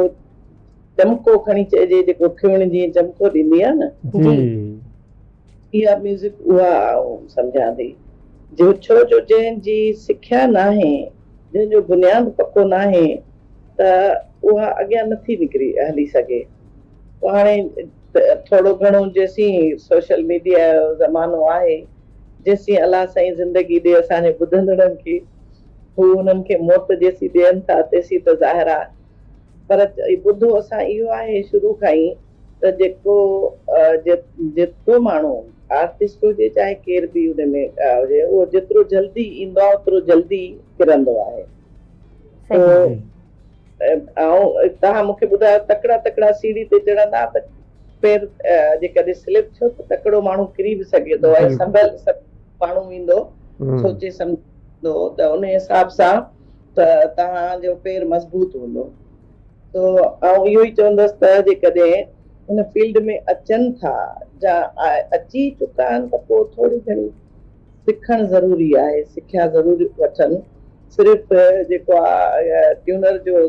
چمڪو کڻي چئجي جيڪو کيوڻ جيئن چمڪو ڏيندي آهي نه جي اها ميوزڪ اها آئون سمجهان ٿي جو ڇو جو جنهن جي سکيا ناهي جنهن جو بنياد پڪو ناهي ته اها اڳيان نٿي نڪري هلي سگهي پوء هاڻي ٿورو گهڻو جيسين سوشل ميڊيا جو زمانو آهي جيسين الله سائين زندگي ڏي اسان جي ٻڌندڙن کي هو انهن کي موت جيسين ڏين ٿا تيسين ته ظاهر آهي پر ٻڌو اسان اهو آهي شروع کان ئي ته جيڪو جيترو ماڻهو آرٽسٽ هجي چاهي ڪير به ان ۾ هجي اهو جيترو جلدي ايندو آهي اوترو جلدي ڪرندو آهي سو آئون توهان مون کي ٻڌايو تڪڙا تڪڙا سيڙهي تي چڙهندا ته پير جيڪڏهن سلپ ٿيو ته تڪڙو ماڻهو ڪري به سگهي ٿو ۽ سنڀل ماڻهو ويندو سوچي سمجهندو ته ان حساب سان ته توهان جو پير مضبوط هوندو تو آئون اهو ئي چوندس ته جيڪڏهن ان فيلڊ ۾ اچن ٿا جا اچي چڪا آهن ته پوء ٿوري گهڻي سکڻ ضروري آهي سکيا ضرور وٺن صرف جيڪو آ ٽيونر جو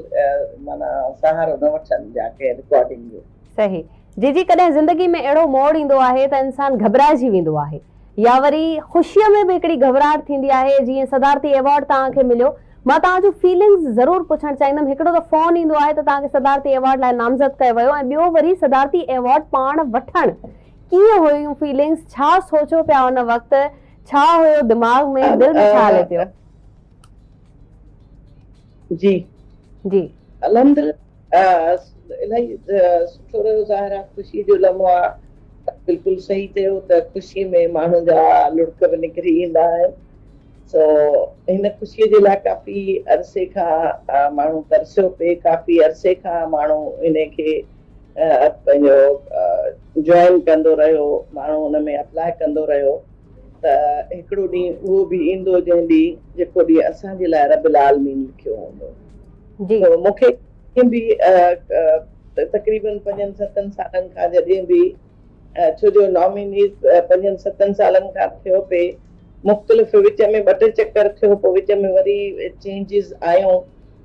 معنيٰ سهارو نه وٺن يا ڪنهن رڪارڊنگ جو. صحيح جي جي ڪڏهن زندگي ۾ اهڙو موڙ ايندو آهي ته انسان گهٻرائجي ويندو آهي يا وري خوشيء ۾ به هڪڙي گهٻراهٽ ٿيندي آهي جيئن صدارتي ايوارڊ توهان کي مليو مان توهان جون فيلنگز ضرور پڇڻ چاهيندم هڪڙو ته فون ايندو آهي ته توهان کي صدارتي ايوارڊ لاء نامزد ڪيو ويو ۽ ٻيو وري صدارتي ايوارڊ پاڻ وٺڻ ڪيئن هيون فيلنگز ڇا سوچو پيا ان وقت ڇا هيو دماغ ۾ دل ۾ ڇا هلي پيو. جي جي. الحمدلله الاهي سٺو رهيو ظاهر آ خوشي جو لمحو آ بلڪل صحيح چيو ته خوشي ۾ ماڻهو جا لڙڪ به نڪري ايندا آهن سو هن خوشي جي لاء ڪافي عرصي کان ماڻهو ترسيو پئي ڪافي عرصي کان ماڻهو ان کي پنهنجو جوائن ڪندو رهيو ماڻهو ان ۾ اپلاء ڪندو رهيو ته هڪڙو ڏينهن اهو به ايندو جنهن ڏينهن جيڪو ڏينهن اسان جي لاء رب العالمين لکيو هوندو. جي. سو مون کي ڪيئن به تقريبن پنجن ستن سالن کان جڏهن به ڇو جو نامينيز پنجن ستن سالن کان ٿيو پئي مختلف وچ ۾ ٻه ٽي چڪر ٿيو پوء وچ ۾ وري چينجز آيون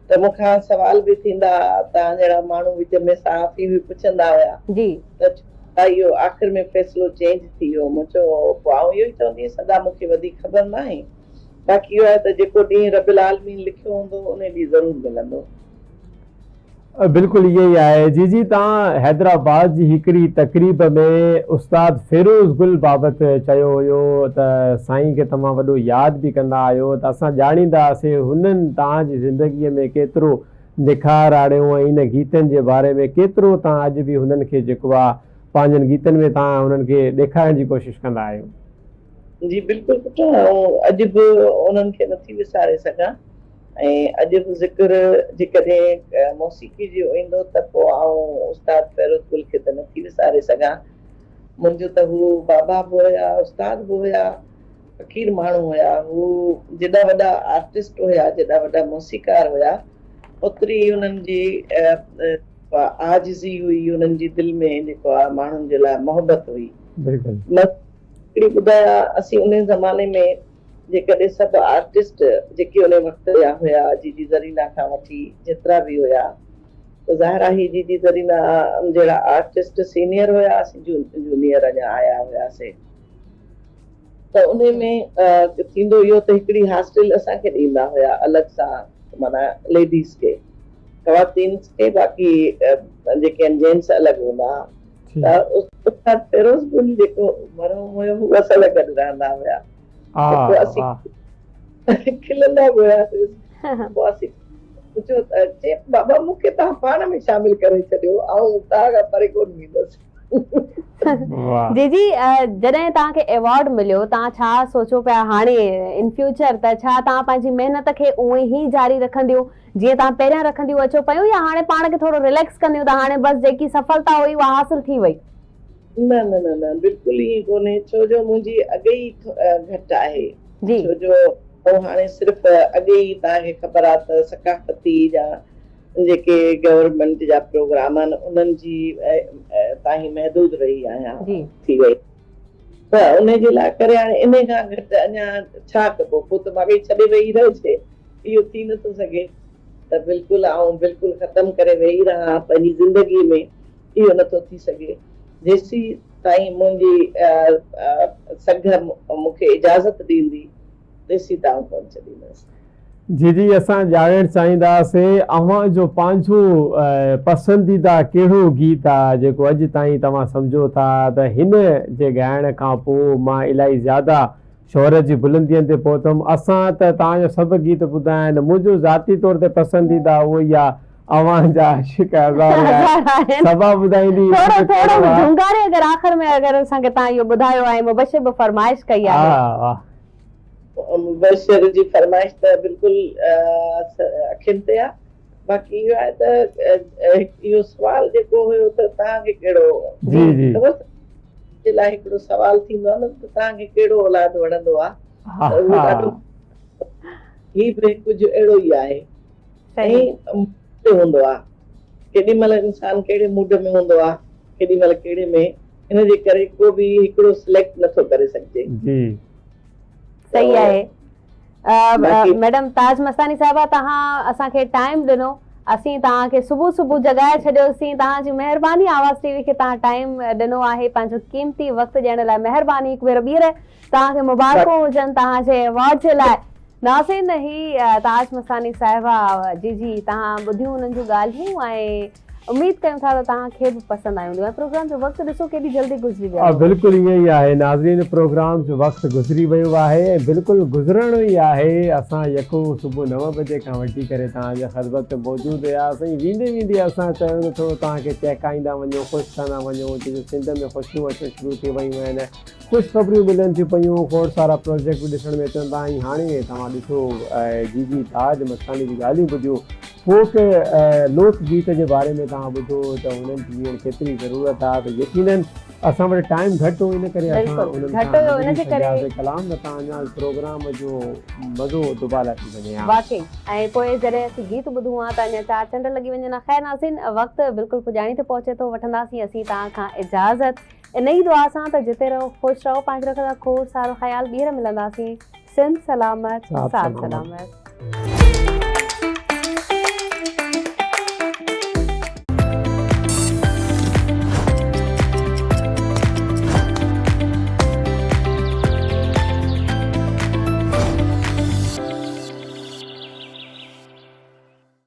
ته مون کان سوال به ٿيندا ها توهان جهڙا ماڻهو وچ ۾ صحافي به پڇندا هيا جي. ته ڇو اهو آخر ۾ فيصلو چينج ٿي ويو مون چيو پوء آئون اهو ئي چوندي هيس ادا مون کي وڌيڪ خبر ناهي باقي اهو آهي ته جيڪو ڏينهن رب العالمين لکيو هوندو انهي ڏينهن ضرور ملندو. بلڪل ائين ئي آهي جي جي توهان حيدرآباد جي هڪڙي تقريب ۾ استاد فيروز گل بابت چيو هيو ته سائين کي توهان وڏو ياد به ڪندا آهيو ته اسان ڄاڻيندا هئاسي هنن توهان جي زندگي ۾ ڪيترو نکار آڻيو ۽ ان گيتن جي باري ۾ ڪيترو توهان اڄ به هنن کي جيڪو آ پنهنجن گيتن ۾ توهان هنن کي ڏيکارڻ جي ڪوشش ڪندا آهيو. جي بلڪل پٽ آئون اڄ به انهن کي نٿي وساري سگهان ۽ اڄ به ذڪر جيڪڏهن موسيقي جو ايندو ته پوء آئون استاد فيروز گل کي ته نٿي وساري سگهان منهنجو ته هو بابا به هيا استاد به هيا فقير ماڻهو هيا هو جيڏا وڏا آرٽسٽ هيا جيڏا وڏا موسيقار هيا اوتري انهن جي عاجزي هئي انهن جي دل ۾ جيڪو آ ماڻهن جي لاء محبت هئي بلڪل. هڪڙي ٻڌايا اسين انهي زماني ۾ جيڪڏهن سڀ آرٽسٽ جيڪي انهي وقت جا هيا جي جي زرينا کان وٺي جيترا به هيا ته ظاهر آهي جي جي زرينا جهڙا آرٽسٽ سينيئر هيا اسين جونيئر اڃا آيا هياسي ته انهي ۾ ٿيندو اهو ته هڪڙي هاسٽل اسان کي ڏيندا هيا الڳ سان معنيٰ ليڊيز کي خواتين کي باقي جيڪي آهن جينٽس الڳ هوندا هئا ته استاد فيروز گل جيڪو مرحوم هيو هو اسان سان گڏ رهندا هيا ته پوء اسين کلندا به هياسين پوء اسين پڇيو ته چي بابا مون کي توهان پاڻ ۾ شامل ڪري ڇڏيو آئون توهان کان پري ڪونه ويندس. جي جي جڏهن توهان کي ايوارڊ مليو توهان ڇا سوچو پيا هاڻي ان فيوچر ته ڇا توهان پنهنجي محنت کي اونئين ئي جاري رکنديون جيئن توهان پهريان رکنديون اچو پيون يا هاڻي پاڻ کي ٿورو رليڪس ڪنديون ته هاڻي بس جيڪي سڦلتا هئي اها حاصل ٿي وئي؟ نه نه نه نه بلڪل ائين ڪونهي ڇو جو منهنجي اڳي ئي گهٽ آهي ڇو جو آئون هاڻي صرف اڳي ئي توهان کي خبر آهي ته ثقافتي جا جيڪي گورنمينٽ جا پروگرام آهن انهن جي تائين محدود رهي آهيان ٿي وئي ته انهي جي لاء ڪري هاڻي انهي کان گهٽ اڃا ڇا ڪبو پوء ته ماڳهين ڇڏي ويهي رهجي اهو ٿي نه ٿو سگهي ته بلڪل آئون بلڪل ختم ڪري ويهي رهان پنهنجي زندگي ۾ اهو نه ٿو ٿي سگهي جيسين تائين منهنجي سگهه مون کي اجازت ڏيندي تيسين ته آئون ڪونه ڇڏيندس. جي جي اسان ڄاڻڻ چاهينداسين اوهان جو پنهنجو پسنديده ڪهڙو گيت آ جيڪو اڄ تائين توهان سمجهو ٿا ته هن جي ڳائڻ کان پوء مان الائي زياده شهرت جي بلندين تي پهتم اسان ته توهان جا سڀ گيت ٻڌا آهن منهنجو ذاتي طور تي پسنديده اهو ئي آ اوهان جا عاشق هزارين آهن صبا ٻڌائيندي هن ۾ ٿورو ٿورو جهونگاري اگر آخر ۾ اگر اسان کي توهان اهو ٻڌايو ۽ مبشر به فرمائش ڪئي آهي. واھ. مبشر جي فرمائش ته بلڪل اکين تي آ باقي اهو آهي ته اهو سوال جيڪو هيو ته توهان کي ڪهڙو جي جي جي لاء هڪڙو سوال ٿيندو آهي نه ته توهان کي ڪهڙو اولاد وڻندو آهي ته اهو ڏاڍو هي به ڪجهه اهڙو ئي آهي ۽ تي هوندو آهي ڪيڏي مهل انسان ڪهڙي موڊ ۾ هوندو آهي ڪيڏي مهل ڪهڙي ۾ ان جي ڪري ڪو به هڪڙو سليڪٽ نٿو ڪري سگهجي. جي صحيح آهي ميڊم تاج مستاني صاحبه توهان اسان کي ٽائيم ڏنو اسين توهان کي صبح صبح جڳائي ڇڏيوسين توهان جي مهرباني آواز ٽي وي کي توهان ٽائيم ڏنو آهي پنهنجو قيمتي وقت ڏيڻ لاء مهرباني هڪ ڀيرو ٻيهر توهان کي مبارڪون هجن توهان جي ايوارڊ جي لاء. ناظرين هي تاج مستاني صاحبه جي جي توهان ٻڌيون انهن جون ڳالهيون ۽ اميد ڪيون ٿا ته توهان کي به پسند آيون هونديون ۽ پروگرام جو وقت ڏسو ڪيڏي جلدي گذري ويو آهي. بلڪل ائين ئي آهي ناظرين پروگرام جو وقت گذري ويو آهي ۽ بلڪل گذرڻو ئي آهي اسان يڪو صبح نو بجي کان وٺي ڪري توهان جي خدمت ۾ موجود هياسين ويندي ويندي اسان چيو ته ٿورو توهان کي چهڪائيندا وڃون خوش ڪندا وڃون ڇو جو سنڌ ۾ خوشيون اچڻ شروع ٿي ويون آهن خوشخبريون ملن ٿيون پيون، کوڙ سارا پروجيڪٽ به ڏسڻ ۾ اچن ٿا ۽ هاڻي توهان ڏٺو جي جي تاج مستاني جون ڳالهيون ٻڌيون، فوڪ لوڪ گيت جي باري ۾ توهان ٻڌو ته انهن جي هينئر ڪيتري ضرورت آهي ته يقينن اسان وٽ ٽائيم گهٽ هو ان ڪري اسان انهن کان نه ٻڌي سگهياسين ڪلام نه ته اڃا پروگرام جو مزو دوبالا ٿي وڃي ها. واقعي ۽ پوء جڏهن اسين گيت ٻڌون ها ته اڃا چار چنڊ لڳي وڃن ها خير ناظرين وقت بلڪل پڄاڻي تي پهچي ٿو وٺنداسين اسين توهان کان اجازت. انهيء دعا سان ته جتي رهو خوش رهو پنهنجو رکندا کوڙ سارو خيال ٻيهر ملنداسين سنڌ سلامت ساٿ سلامت.